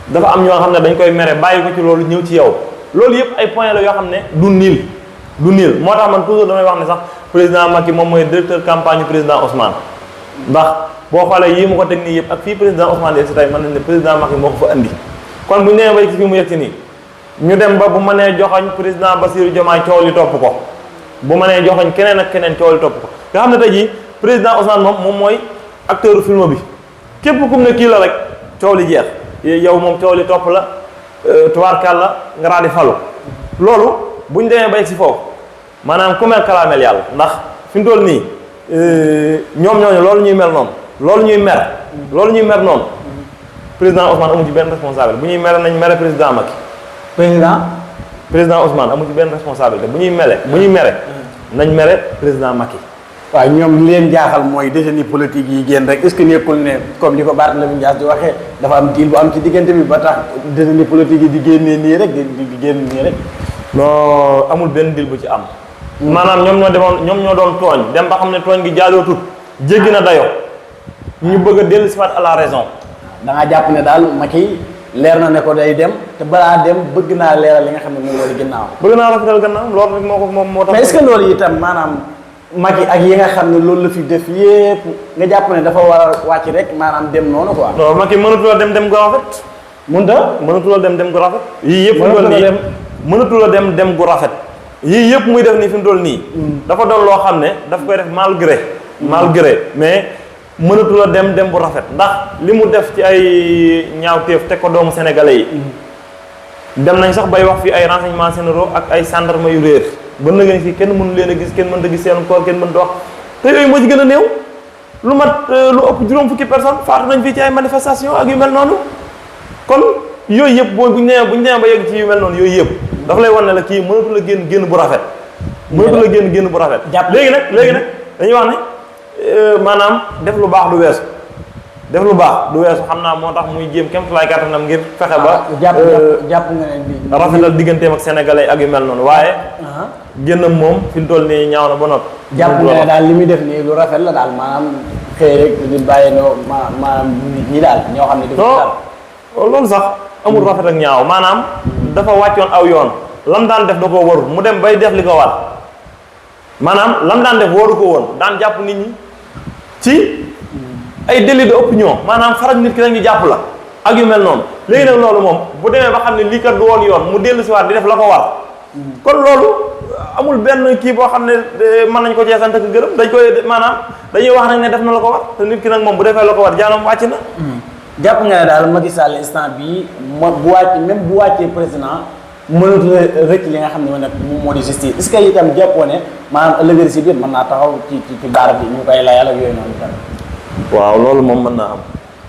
dafa am ñoo xam ne dañ koy mere bàyyi ko ci loolu ñëw ci yow loolu yëpp ay point la yoo xam ne du niil moo tax man toujours damay wax ne sax président Macky moom mooy directeur campagne président Ousmane ndax boo xoolee yii mu ko teg nii yëpp ak fii président Ousmane yegg si tey mën nañ ne président Macky moo ko fa andi kon bu ñu demee ba ci fii mu yegg si nii ñu dem ba bu mënee joxoñ président Bassirou Diomaye coow li topp ko bu mënee joxoñ keneen ak keneen coow li topp ko nga xam ne tey jii président Ousmane moom mooy acteur film bi képp kum ne kii la rek coow li jeex yow moom coow li topp la tubaarkàl la nga daal di falu loolu bu ñu demee ba yegg si foofu maanaam ku mel kalaamel yàlla ndax fi mu toll nii ñoom ñooñu loolu ñuy mel noonu loolu ñuy mer noonu président Ousmane amu ci benn responsable bu ñuy mere nañ mere président Macky président Ousmane amu ci benn responsabilité bu ñuy mere nañ mere président Macky. waaw ñoom li leen jaaxal mooy détenu politique yi génn rek est-ce que nekkul ne comme li ko Barthélémy Dias di waxee dafa am diil bu am ci diggante bi ba tax détenu politique yi di génnee nii rek di génn nii rek. non amul benn diil bu ci am. maanaam ñoom ñoo doon tooñ dem ba xam ne tooñ gi jaadootut jéggi na dayoo ñu bëgg a dellu si waat à la raison. da ngaa jàpp ne daal Macky leer na ne ko day dem te balaa dem bëgg naa leeral li nga xam ne moom moo di ginnaaw. bëgg naa rafetal gannaaw loolu rek moo tax. mais est-ce que loolu itam maanaam Macky ak yi nga xam ne loolu la fi def yépp nga jàpp ne dafa war a wàcc rek maanaam dem noonu quoi. non Macky mënatula dem gu rafet. mënatula dem gu rafet. yii yëpp mënatula dem gu rafet. yii yëpp muy def nii fi mu toll nii. dafa doon loo xam ne daf koy def malgré mais mënatula dem bu rafet ndax li mu def ci ay ñaawteef teg ko doomu sénégalais yi. dem nañ sax bay wax fii ay renseignements généraux ak ay gendarme yu réer. ba na ngeen fii kenn mënu leen a gis kenn mënta gis seen koor kenn mënta wax te yooyu moo ci gën a néew lu mat lu ëpp juróom fukki personne faatu nañ fii ci ay manifestation ak yu mel noonu kon yooyu yëpp bu ñu demee ba yegg ci yu mel noonu yooyu yëpp dafa lay wan ne la kii mënatu la génn bu rafet génn bu rafet léegi nag dañuy wax ne maanaam def lu baax du weesu xam naa moo tax muy jéem kéem tolluwaay kàttanam ngir fexe ba jàpp nga ne bi rafetal digganteem ak sénégalais ak yu mel noonu waaye génnam moom fi mu toll nii ñaaw na ba noppi jàpp nga ne daal li muy def nii lu rafet la daal maanaam xëy rek di bàyyi no maanaam nit ñi daal ñoo xam ne di daal loolu sax amul rafet ak ñaaw maanaam dafa wàccoon aw yoon lam daan def da koo warul mu dem bay def li ko war maanaam lam daan def waru ko woon daan jàpp nit ñi ci ay délit d'opinion maanaam faraj nit ki rek ñu jàpp la ak yu mel noonu léegi nag loolu moom bu demee ba xam ne lii kat du woon yoon mu dellu si waat di def la ko war kon loolu amul benn kii boo xam ne mën nañ ko cee sant ak gërëm dañ koy maanaam dañuy wax nag ne def na la ko war te nit ki nag moom bu defee la ko war jaanam wàcc na. jàpp nga ne daal Macky Sall instant bii bu wàcc même bu wàccee président mënut a rëcc li nga xam ne moom moo di justice est-ce que itam jàppoo ne maanaam ëllëgër si biir mën naa taxaw ci baara bi ñu koy layal ak yooyu noonu tamit. waaw loolu moom mën naa am.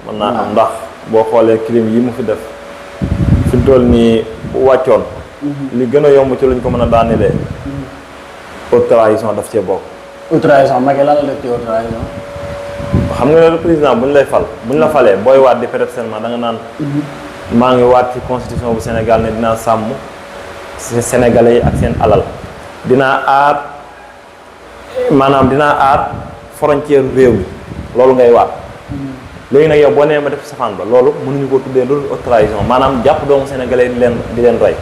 mën naa am ndax boo xoolee crime yi mu fi def fi mu toll nii wàccoon. li gën a yomb ci luñ ko mën a daanelee. haute trahison daf cee bokk. haute trahison Macky lan la def ci haute trahison. xam nga le président bu ñu lay fal bu ñu la falee booy waat di prêter serment da nga naan. maa ngi waat ci constitution bu Sénégal ne dinaa sàmm Sénégalais yi ak seen alal dinaa aar maanaam dinaa aar frontière réew mi loolu ngay waat. léegi nag yow boo nee ma def safaan ba loolu mënuñu ko tuddee loolu haute trahison maanaam jàpp doomu Sénégalais di leen rey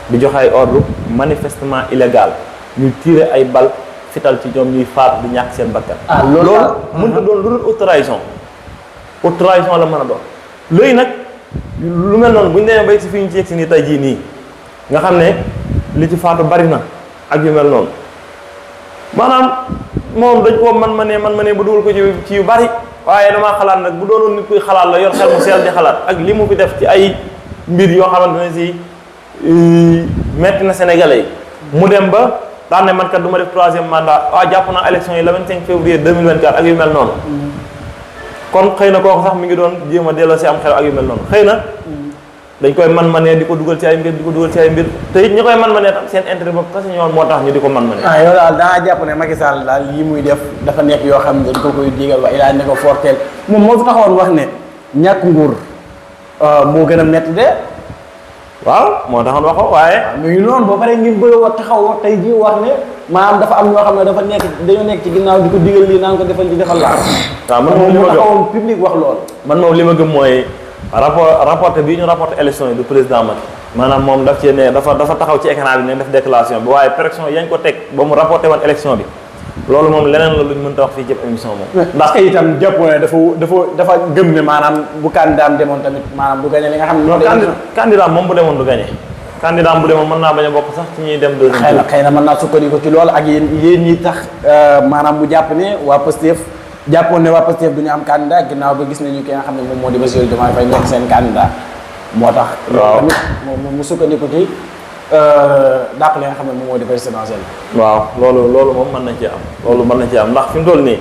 di joxe ay ordre manifestement illégal ñu tirer ay bal fital ci ñoom ñuy faatu di ñàkk seen bakkan. loolu mënut a doon lu dul haute trahison. haute trahison la mën a doon léegi nag. lu mel noonu bu ñu demee bay si fi ñu ci yegg si nii tey jii nii nga xam ne li ci faatu bari na ak yu mel noonu maanaam moom dañ koo man ma ne ba dugal ko ci yu bari waaye damaa xalaat nag bu doonoon nit kuy xalaat la yor xel mu seel di xalaat ak li mu fi def ci ay mbir yoo xamante ne si metti na Sénégalais yi mu dem ba daan ne man kat du ma def 3e mandat jàpp naa élection yi le 25 février 2024 ak yu mel noonu kon xëy na kooku sax mi ngi doon jéem a delloo si am xel ak yu mel noonu xëy na dañ koy man-manee di ko dugal ci ay mbir te it ñi koy man-manee tam seen intérêt bopp parce que ñoom moo tax ñu di ko man-manee. yow daal dangaa jàpp ne Macky Sall daal lii muy def dafa nekk yoo xam ne dañ ko koy digal wa ilaa ne ko forteel moom moo fi taxawoon wax ne ñàkk nguur moo gën a métti de. waaw moo taxoon wax ko waaye. mu ngi noonu ba pare ngeen bëgg a taxaw tey jii wax ne maanaam dafa am ñoo xam ne dañoo nekk ci ginnaaw di ko digal lii naan ko defal di defal laa. waaw man moom li ma taxawoon public wax loolu. man moom li ma gëm mooy rapporté bii ñu rapporté élection yi du président Macky maanaam moom daf cee ne dafa taxaw ci écran bi ne def déclaration bi waaye pression yañ ko teg ba mu rapporté woon élection bi loolu moom leneen la luñ mënta wax fii jëpp émission moom. ndax kay itam jàpp ne dafa gëm ne maanaam bu candidat am demoon tamit maanaam du gagné li nga xam ne. non candidat moom bu demoon du gagné. candidat bu demoon mën naa bañ a bokk sax ci ñuy dem deuxième. xëy na mën naa sukkandiku ci loolu ak yéen ñi tax maanaam mu jàpp ne waa Pastef jàppoon ne waa Pastef du ñu am candidat ginnaaw ba gis nañu ki nga xam ne moom moo di Bassirou Diomaye Faye nekk seen candidat moo tax. waaw tamit mu sukkandiku ci dàq li nga xam ne moom moo di présidentiel. waaw loolu moom mën nañ ci am loolu mën nañ ci am ndax fi mu toll nii.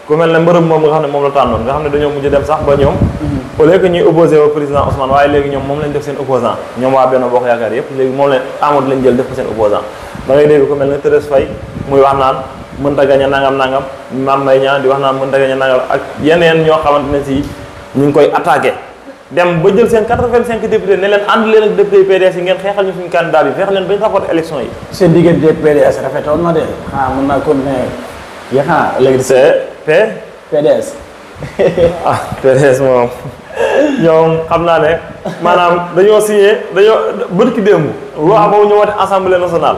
ku mel ne mbërëm moom nga xam ne moom la tànnoon nga xam ne dañoo mujj dem sax ba ñoom. au lieu que ñuy opposé au président Ousmane waaye léegi ñoom moom lañ def seen opposant ñoom waa Benno Bokk Yaakaar yëpp léegi moom lañ Amadou lañ jël def ko seen opposant da ngay dégg ku mel ne Thérèse Faye muy wax naan mënta gañe nangam Mame Mbaye Niang di wax naan mënta gañe nangam ak yeneen ñoo xamante ne si ñu ngi koy attaqué dem ba jël seen 85 députés ne leen ànd leen ak député PDS yi ngeen xeexal ñu suñu candidat bi feexal leen bañ rapporté élection yi. seen diggante PDS rafetoon na de mën naa continuer yi léegi c'est PDS. PDS moom ñoom xam naa ne maanaam dañoo bërki démb loi boobu ñu woote assemblée nationale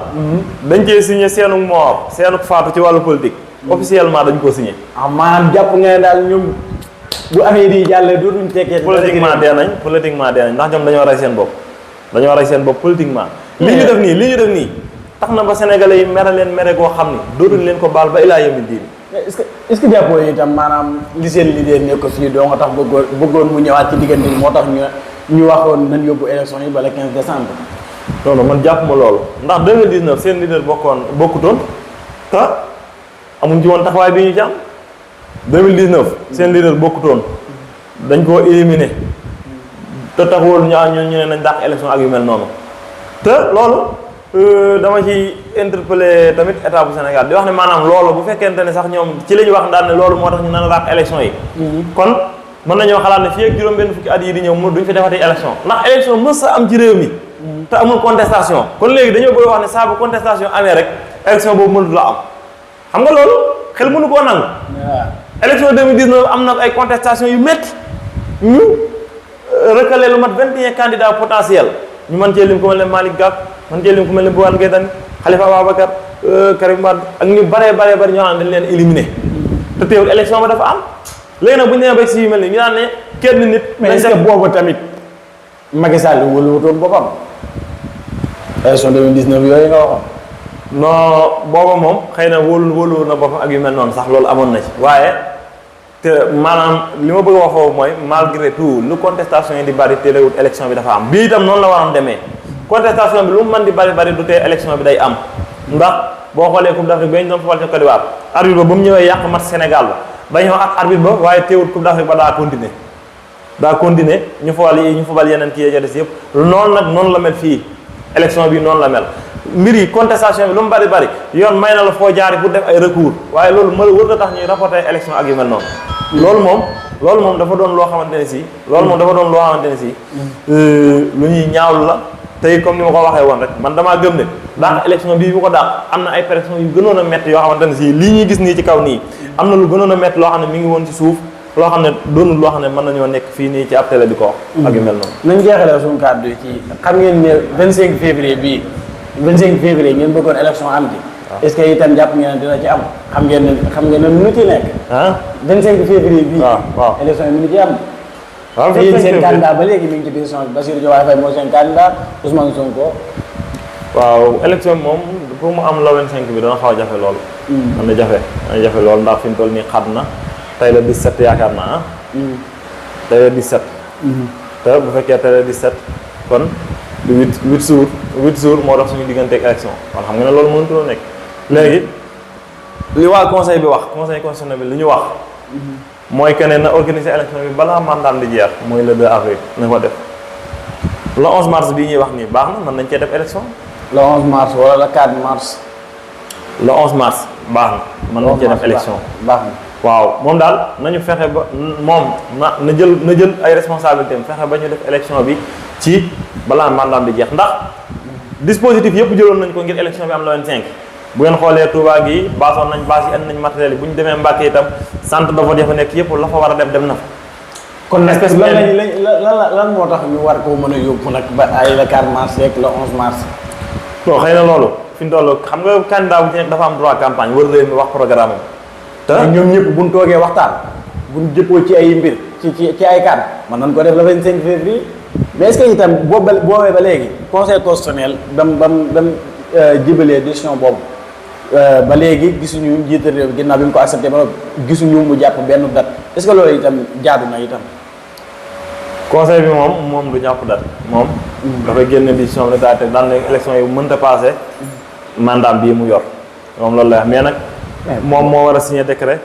dañ cee signé seenu moor seenu faatu ci wàllu politique officiellement dañ koo signé maanaam jàpp nga ne daal ñoom bu affaire yi jàllee dootuñu tekkee politiquement dee nañ ndax ñoom dañoo rey seen bopp politiquement li ñu def nii tax na ba sénégalais yi mere goo xam ni dootuñ leen ko baal ba ilaa yawmi diin. est-ce que jàppoo yi itam maanaam li seen leader nekk ko fii doo nga tax bëggoon mu ñëwaat ci diggante bi moo tax ñu waxoon nañ yóbbu élection yi bala 15 décembre. non man jàpp ma loolu ndax 2019 seen leader bokkutoon te amuñ ci woon taxawaay bi ñu ci am 2019 seen leader bokkutoon dañ koo éliminé te taxawul ñu ne nañ dàq élection ak yu mel noonu te loolu. dama ci interpellé tamit état bu Sénégal di wax ne maanaam loolu bu fekkente ne sax ñoom ci la ñu wax daal ne loolu moo tax ñu nan raak élection yi kon mën nañoo xalaat ne fii ak juróom-benn fukki at yi di ñëw duñ fi defati élection ndax élection mës sa am ci réew mi te amul contestation kon léegi dañoo bëgg wax ne saa bu contestation amee rek élection boobu mënatu la am xam nga loolu xel mënu koo nangu élection 2019 am na ay contestation yu métti ñu recalé lu mat 21 candidats potentiels ñu mën cee lim ko mel ne Malick Gakou man jël lim ku mel ne Bougane Gueye Dany Khalifa Ababacar Karim Wade ak ñu baree bari ñoo xam ne dañ leen éliminé te teewul élection ba dafa am léegi nag bu ñu nee ba si yu mel ni ñu naan ne kenn nit. mais est-ce que boobu tamit Macky Sall wóoluwutoon boppam. élection 2019 yooyu nga waxoon. non booba moom xëy na wóolu na boppam ak yu mel noonu sax loolu amoon na ci waaye te maanaam li ma bëgg a wax foofu mooy malgré tout lu contestation yi di bari téléwut élection bi dafa am bii itam noonu la waroon demee contestation bi lu mu mën di bari du tee élection bi day am ndax boo xoolee Coupe d'Afrique ba ñu doon fubal ca Côte d'Ivoire arbitre ba mu ñëwee yàq match Sénégal ba dañoo ak arbitre ba waaye teewut Coupe d'Afrique ba daa continuer ñu fubal yeneen kii ya des yëpp noonu la mel fii élection bi noonu la mel mbir yi contestation bi lu mu bari yoon may na la foo jaari pour def ay recours waaye loolu wër na tax ñuy rapporter élection ak yu mel noonu loolu moom dafa doon loo xamante ne si lu ñuy ñaawlu la tey comme ni ma ko waxee woon rek man damaa gëm ne daax élection bii bu ko daax am na ay pression yu gënoon a métti yoo xamante ne si lii ñuy gis nii ci kaw nii am na lu gënoon a métti loo xam ne mi ngi woon ci suuf loo xam ne doonul loo xam ne mën nañoo nekk fii nii ci ab télé di ko wax ak yu mel noonu nañ jeexalee suñu kàddu yi ci xam ngeen ne 25 février bii 25 février ngeen bëggoon élection am ci est-ce que itam jàpp ngeen ne dina ci am xam ngeen ne mënu ci nekk 25 février bii waaw élection yi mënu ci am waaw te yéen seen candidat ba léegi mi ngi ci biir son Bassirou Diomaye Faye mooy seen candidat Ousmane Sonko waaw élection moom pour mu am la 25 bi dana xaw a jafe lool dana jafe lool ndax fi mu toll nii xat na tey la 17 yaakaar naa tey la 17 te bu fekkee tey la 17 kon du 8 jours moo tax suñu diggante ak élection kon xam nga ne loolu mënutuloo nekk léegi li waa conseil bi wax conseil constitutionnel bi li ñu wax mooy que ne na organiser élection bi balaa mandat di jeex mooy le 2 avril na ko def le 11 mars bii ñuy wax nii baax na mën nañ cee def élection le 11 mars wala le 4 mars le 11 mars baax na mën nañ cee def élection baax na waaw moom daal nañu fexe ba moom na jël ay responsabilités fexe ba ñu def élection bi ci balaa mandat di jeex ndax dispositif yëpp jëloon nañ ko ngir élection bi am le 25 bu ngeen xoolee Touba gi baasoon nañ base yi andi nañ matériel yi bu ñu demee Mbàkke itam centre de vote ya fa nekk yëpp la fa war a dem na fa kon nag lan moo tax ñu war koo mën a yóbbu nag ba ay le 4 mars yeeg le 11 mars non xëy na loolu fi mu toll xam nga candidat bu ci nekk dafa am droit campagne wër réew mi wax programme am te ñoom ñëpp buñ toogee waxtaan buñ jëppoo ci ay mbir ci ay cadre man nañ ko def le 25 février mais est-ce que itam boobee ba léegi conseil constitutionnel bam jibalee décision boobu ba léegi gisuñu njiitu réew ginnaaw bi mu ko accepté ba gisuñu mu jàpp benn date est-ce que loolu itam jaadu na itam conseil bi moom du jàpp date moom dafay génne décision bi daal te daan ne élection yi mënta passé mandat bii mu yor moom loolu lay wax mais nag moom moo war a signer décret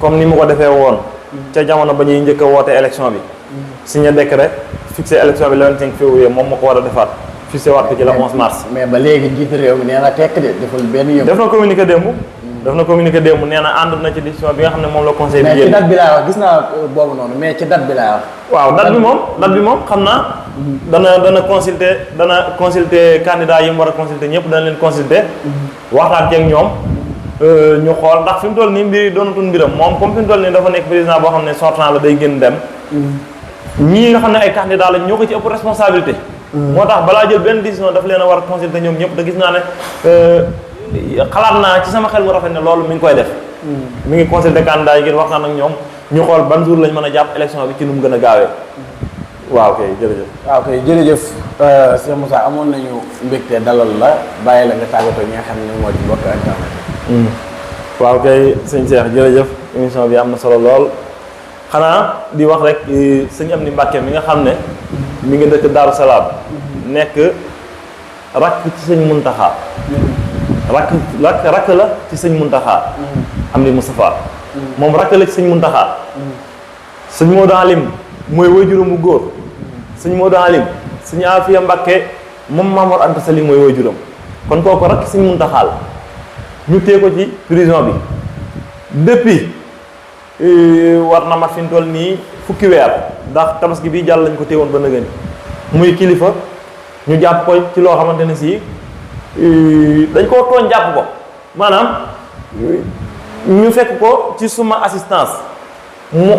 comme ni mu ko defee woon ca jamono ba ñuy njëkk a woote élection bi signer décret fixé élection bi le 25 février moom moo ko war a defaat fixé waat ko ci le 11 mars. mais ba léegi njiitu réew mi nee na tekk de deful benn yëngu. def na communiqué démb nee na ànd na ci décision bi nga xam ne moom la conseil bi mais ci date bi laay wax gis naa boobu noonu mais ci date bi laay wax. waaw date bi moom xam naa dana consulter candidat yi mu war a consulter ñëpp dana leen consulter waxtaan ceeg ñoom ñu xool ndax fi mu toll nii mbir yi doonatul mbiram moom comme fi mu toll nii dafa nekk président boo xam ne sortant la day génn dem ñii nga xam ne ay candidat lañ ñoo ko ci ëpp responsabilité moo tax balaa jël benn décision daf leen a war a consulter ñoom ñëpp te gis naa ne xalaat naa ci sama xel mu rafet ne loolu mi ngi koy def mi ngi consulter candidat yi ngir waxtaan ak ñoom ñu xool ban jour lañ mën a jàpp élection bi ci nu mu gën a gaawee waaw kay jërëjëf Cheikh Moussa amoon nañu mbégte dalal la bàyyi la nga tàggatoo ñi nga xam ne moo ci bokk internet waaw kay sëñ Cheikh jërëjëf émission bi am na solo lool xanaa di wax rek sëñ Amdi Mbàkke mi nga xam ne mi ngi dëkk Daaru Salaam nekk rakk ci sëñ Muntaxa rakk la ci sëñ Muntaxa Amdi Moustapha moom rakk la ci sëñ Muntaxa sëñ Modou Alim mooy waajuram bu góor sëñ Modou Alim sëñ Afiya Mbàkke moom Maamor Anta Sali mooy waajuram kon kooku rakk sëñ Muntaxa la ñu tee ko ci prison bi depuis war na mat fi mu toll nii fukki weer ndax tabaski bi jàll lañ ko téewoon ba nëgëni muy kilifa ñu jàpp ko ci loo xamante ne si dañ koo tooñ jàpp ko maanaam ñu fekk ko ci suma assistance mu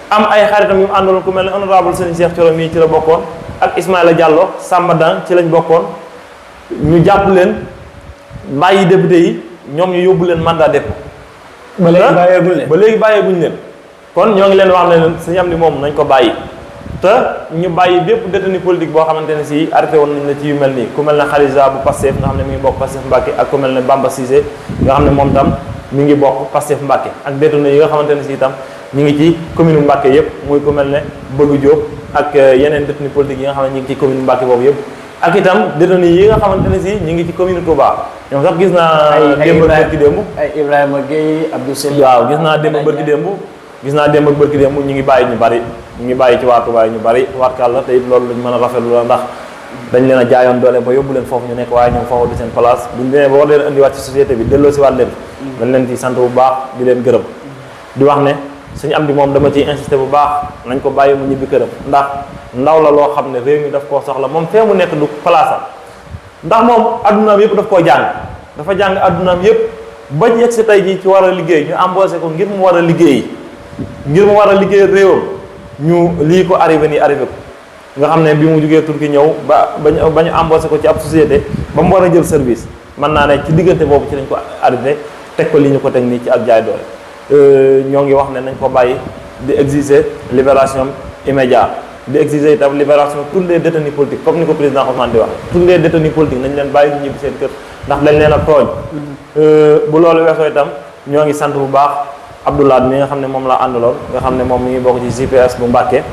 am ay xaritam yu mu àndaloon ku mel ne honorable Serigne Cheikh Thioro mii ci la bokkoon ak Ismaïla Diallo Samba Dan ci lañ bokkoon ñu jàpp leen bàyyi député yi ñoom ñu yóbbu leen mandat dépôt ba léegi bàyyeeguñ leen kon ñoo ngi leen wax ne leen Serigne Amdi moom nañ ko bàyyi te ñu bàyyi bépp détenu politique boo xamante ne si arrêté woon nañ la ci yu mel nii ku mel ne Khalifa bu Pastef nga xam ne mi ngi bokk Pastef Mbacké ak ku mel ne Bamba Cissé nga xam ne moom tam mi ngi bokk Pastef Mbacké ak détenu yi nga xamante ne si itam ñu ngi ci commune Mbacké yëpp muy ku mel ne Bëgg Diop ak yeneen détenu politique yi nga xam ne ñu ngi ci commune Mbacké boobu yëpp ak itam détenu yi nga xamante ne si ñu ngi ci commune Touba ñoom sax gis naa démb ak bërki démb ay Ibrahima Gueye Abdou Seye waaw gis naa démb ak bërki démb ñu ngi bàyyi ñu bari ñu ngi bàyyi ci waa Touba ñu bari warkàlla te it loolu lañ mën a rafetlu la ndax dañ leen a jaayoon doole ba yóbbu leen foofu ñu nekk waaye ñoom foofu di seen place buñ demee ba war leen indiwaat ci société bi delloo si waat leen dañ leen ci sant bu baax di leen gërëm di wax ne suñu am di moom dama ciy insister bu baax nañ ko bàyyi mu ñibbi këram ndax ndaw la loo xam ne réew mi daf koo soxla moom fee mu nekk du place am ndax moom addunaam yëpp daf koo jàng dafa jàng addunaam yëpp ba yegg si tey jii ci war a liggéey ñu embauché ko ngir mu war a liggéey réewam ñu lii ko arrivé ko nga xam ne bi mu jógee Turquie ñëw ba ñu embauché ko ci ab société ba mu war a jël service mën naa ne ci diggante boobu ci lañ ko arrivé teg ko li ñu ko teg nii ci ak jaay doole ñoo ngi wax ne nañ ko bàyyi di exiger libération immédiate di exiger itam libération tous les détenus politiques comme ni ko président Ousmane di wax tous les détenus politiques nañ leen bàyyi ñu ñibbi seen kër ndax dañ leen a tooñ bu loolu weesoo itam ñoo ngi sant bu baax Abdoulaye mi nga xam ne moom laa àndaloon nga xam ne moom mi ngi bokk ci GPS bu Mbacké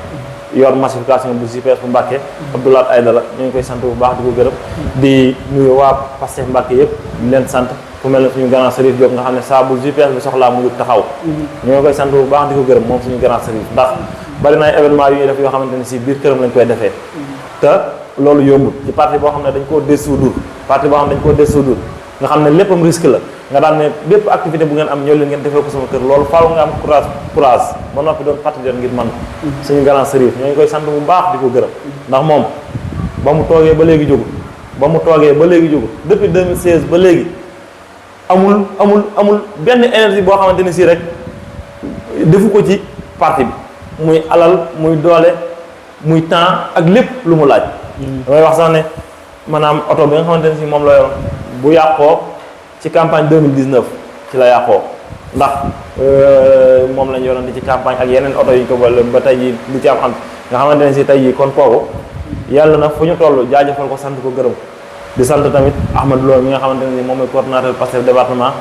yor massification bu GPS bu Mbacké Abdoulaye Aïdara ñu ngi koy sant bu baax di ko gërëm di nuyu waa Pastef Mbacké yëpp di leen sant ku mel ne suñu grand Serif Diop nga xam ne saa bu GPS bi soxlaa mu ngi taxaw ñu ngi koy sant bu baax di ko gërëm moom suñu grand Serif ndax bari na ay événement yu ñuy def yoo xamante ne si biir këram lañ koy defee te loolu yombut ci parti boo xam ne dañ koo dissoudre nga xam ne léppam risque la nga daan ne bépp activité bu ngeen am ñëw leen ngeen defee ko sama kër loolu faaw nga am courage ba noppi doon patriote ngir man suñu grand Serif ñoo ngi koy sant bu baax di ko gërëm ndax moom ba mu toogee ba léegi jógu depuis 2016 ba léegi amul benn énergie boo xamante ne si rek defu ko ci parti bi muy alal muy doole muy temps ak lépp lu mu laaj damay wax sax ne maanaam oto bi nga xamante ne si moom la yoroon bu yàqoo ci campagne 2019 ci la yàqoo ndax moom lañ yoroon di ci campagne ak yeneen oto yi ko boole ba tey jii lu ci am nga xamante ne si tey jii kon kooku yàlla na fu ñu toll jaajëfal ko sant ko gërëm di sant tamit Ahmadou Lo mi nga xamante ne si moom mooy coordonnateur Pastef département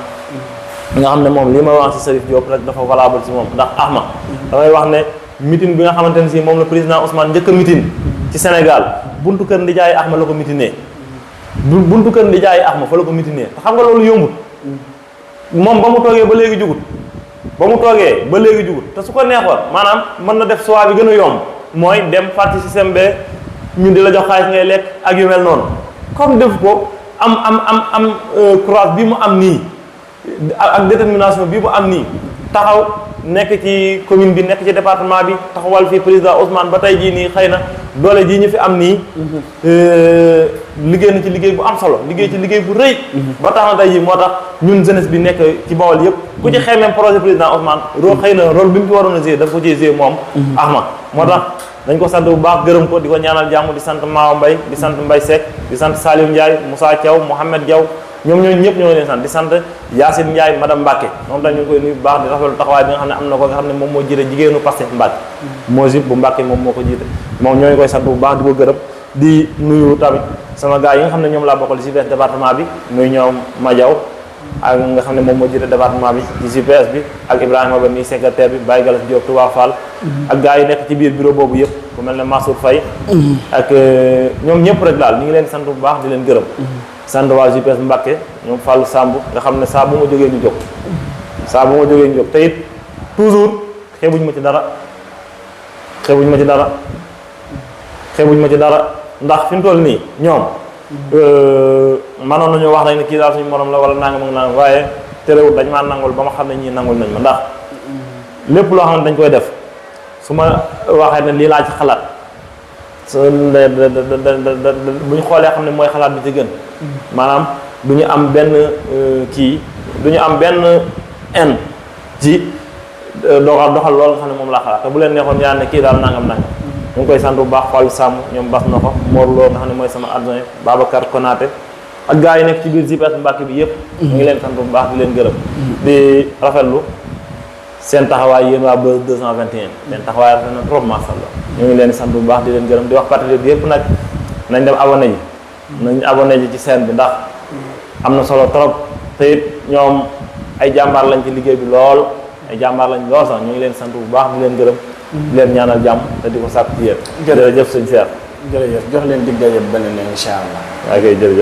nga xam ne moom li ma wax ci Serif Diop rek dafa valable ci moom ndax Ahmad damay wax ne meeting bi nga xamante ne si moom la président Ousmane njëkk a meeting ci Sénégal buntu kër Ndiaye Ahmad la ko meetingee buntu kër Ndiaye Ahmad fa la ko meetingee te xam nga loolu yombut moom ba mu toogee ba léegi jugut te su ko neexoon maanaam mën na def choix bi gën a yomb mooy dem parti système be ñu di la jox xaalis ngay lekk ak yu mel noonu comme def ko am courage bi mu am nii ak détermination bi mu am nii taxaw nekk ci commune bi nekk ci département bi taxawal fii président Ousmane ba tey jii nii xëy na doole jii ñu fi am nii liggéey na ci liggéey bu am solo liggéey ci liggéey bu rëy ba tax na tey jii moo tax ñun jeunesse bi nekk ci Bawol yëpp ku ci xeemee projet président Ousmane xëy na rôle bi mu ci waroon a jouer dafa ko ciy jouer moom Ahmad moo tax dañ ko sant bu baax gërëm ko di ko ñaanal jàmm di sant Maawa Mbaye di sant Mbaye Seck di sant Saliou Ndiaye Moussa Thiaw Mouhamed Diaw ñoom ñooñu ñëpp ñoo ngi leen sant di sant Yacine Ndiaye madame Mbacke moom tam ñu ngi koy nuyu bu baax di rafetlu taxawaay bi nga xam ne am na ko nga xam ne moom moo jiite jigéenu Pastef Mbacke moo jib bu Mbacke moom moo ko jiite moom ñoo ngi koy sant bu baax di ko gërëm di nuyu tamit sama gars yi nga xam ne ñoom laa bokkal ci département bi muy ñoom Madiaw ak nga xam ne moom moo jiite département bi ci GPS bi ak Ibrahima Ba mi secrétaire bi Baye Galas Diop Touba Fall ak gars yi nekk ci biir bureau boobu yëpp ku mel ne Massour Faye ak ñoom ñëpp rek daal ñu ngi leen sant bu baax di leen gërëm sant waa GPS Mbacké ñoom Fallou Samb nga xam ne saa bu ma jógee ñu jóg te it toujours xeebuñ ma ci dara ndax fi mu toll nii ñoom manoon nañu wax rek ne kii daal suñu morom la wala nangam ak nangam waaye terewul dañ maa nangul ba ma xam ne ñii nangul nañ ma ndax lépp loo xam ne dañ koy def su ma waxee ne lii laa ci xalaat bu ñu xoolee xam ne mooy xalaat bi ci gën maanaam du ñu am benn du ñu am benn en ci doxal loolu nga xam ne moom laa xalaat te bu leen neexoon yaa ne kii daal nangam ñu ngi koy sant bu baax Fallou Samb ñoom bas na ko Mor Lo nga xam ne mooy sama adjoint Babacar Konaté ak gars yi nekk ci biir GPS Mbacké bi yëpp ñu ngi leen sant bu baax di leen gërëm di rafetlu seen taxawaay yéen waa Buzz 221 seen taxawaay rafet na trop macha allah ñu ngi leen di sant bu baax di leen gërëm di wax patriote yëpp nag nañ dem abonné ji nañ abonné ji ci chaîne bi ndax am na solo trop te it ñoom ay jàmbaar lañ ci liggéey bi lool ay jàmbaar lañ lool sax ñu ngi leen sant bu baax di leen gërëm di leen ñaanal jàmm te di ko sàkk ci yéen jërëjëf sëñ Cheikh jërëjëf jox leen dig daje beneen incha allah waa kay jërëjëf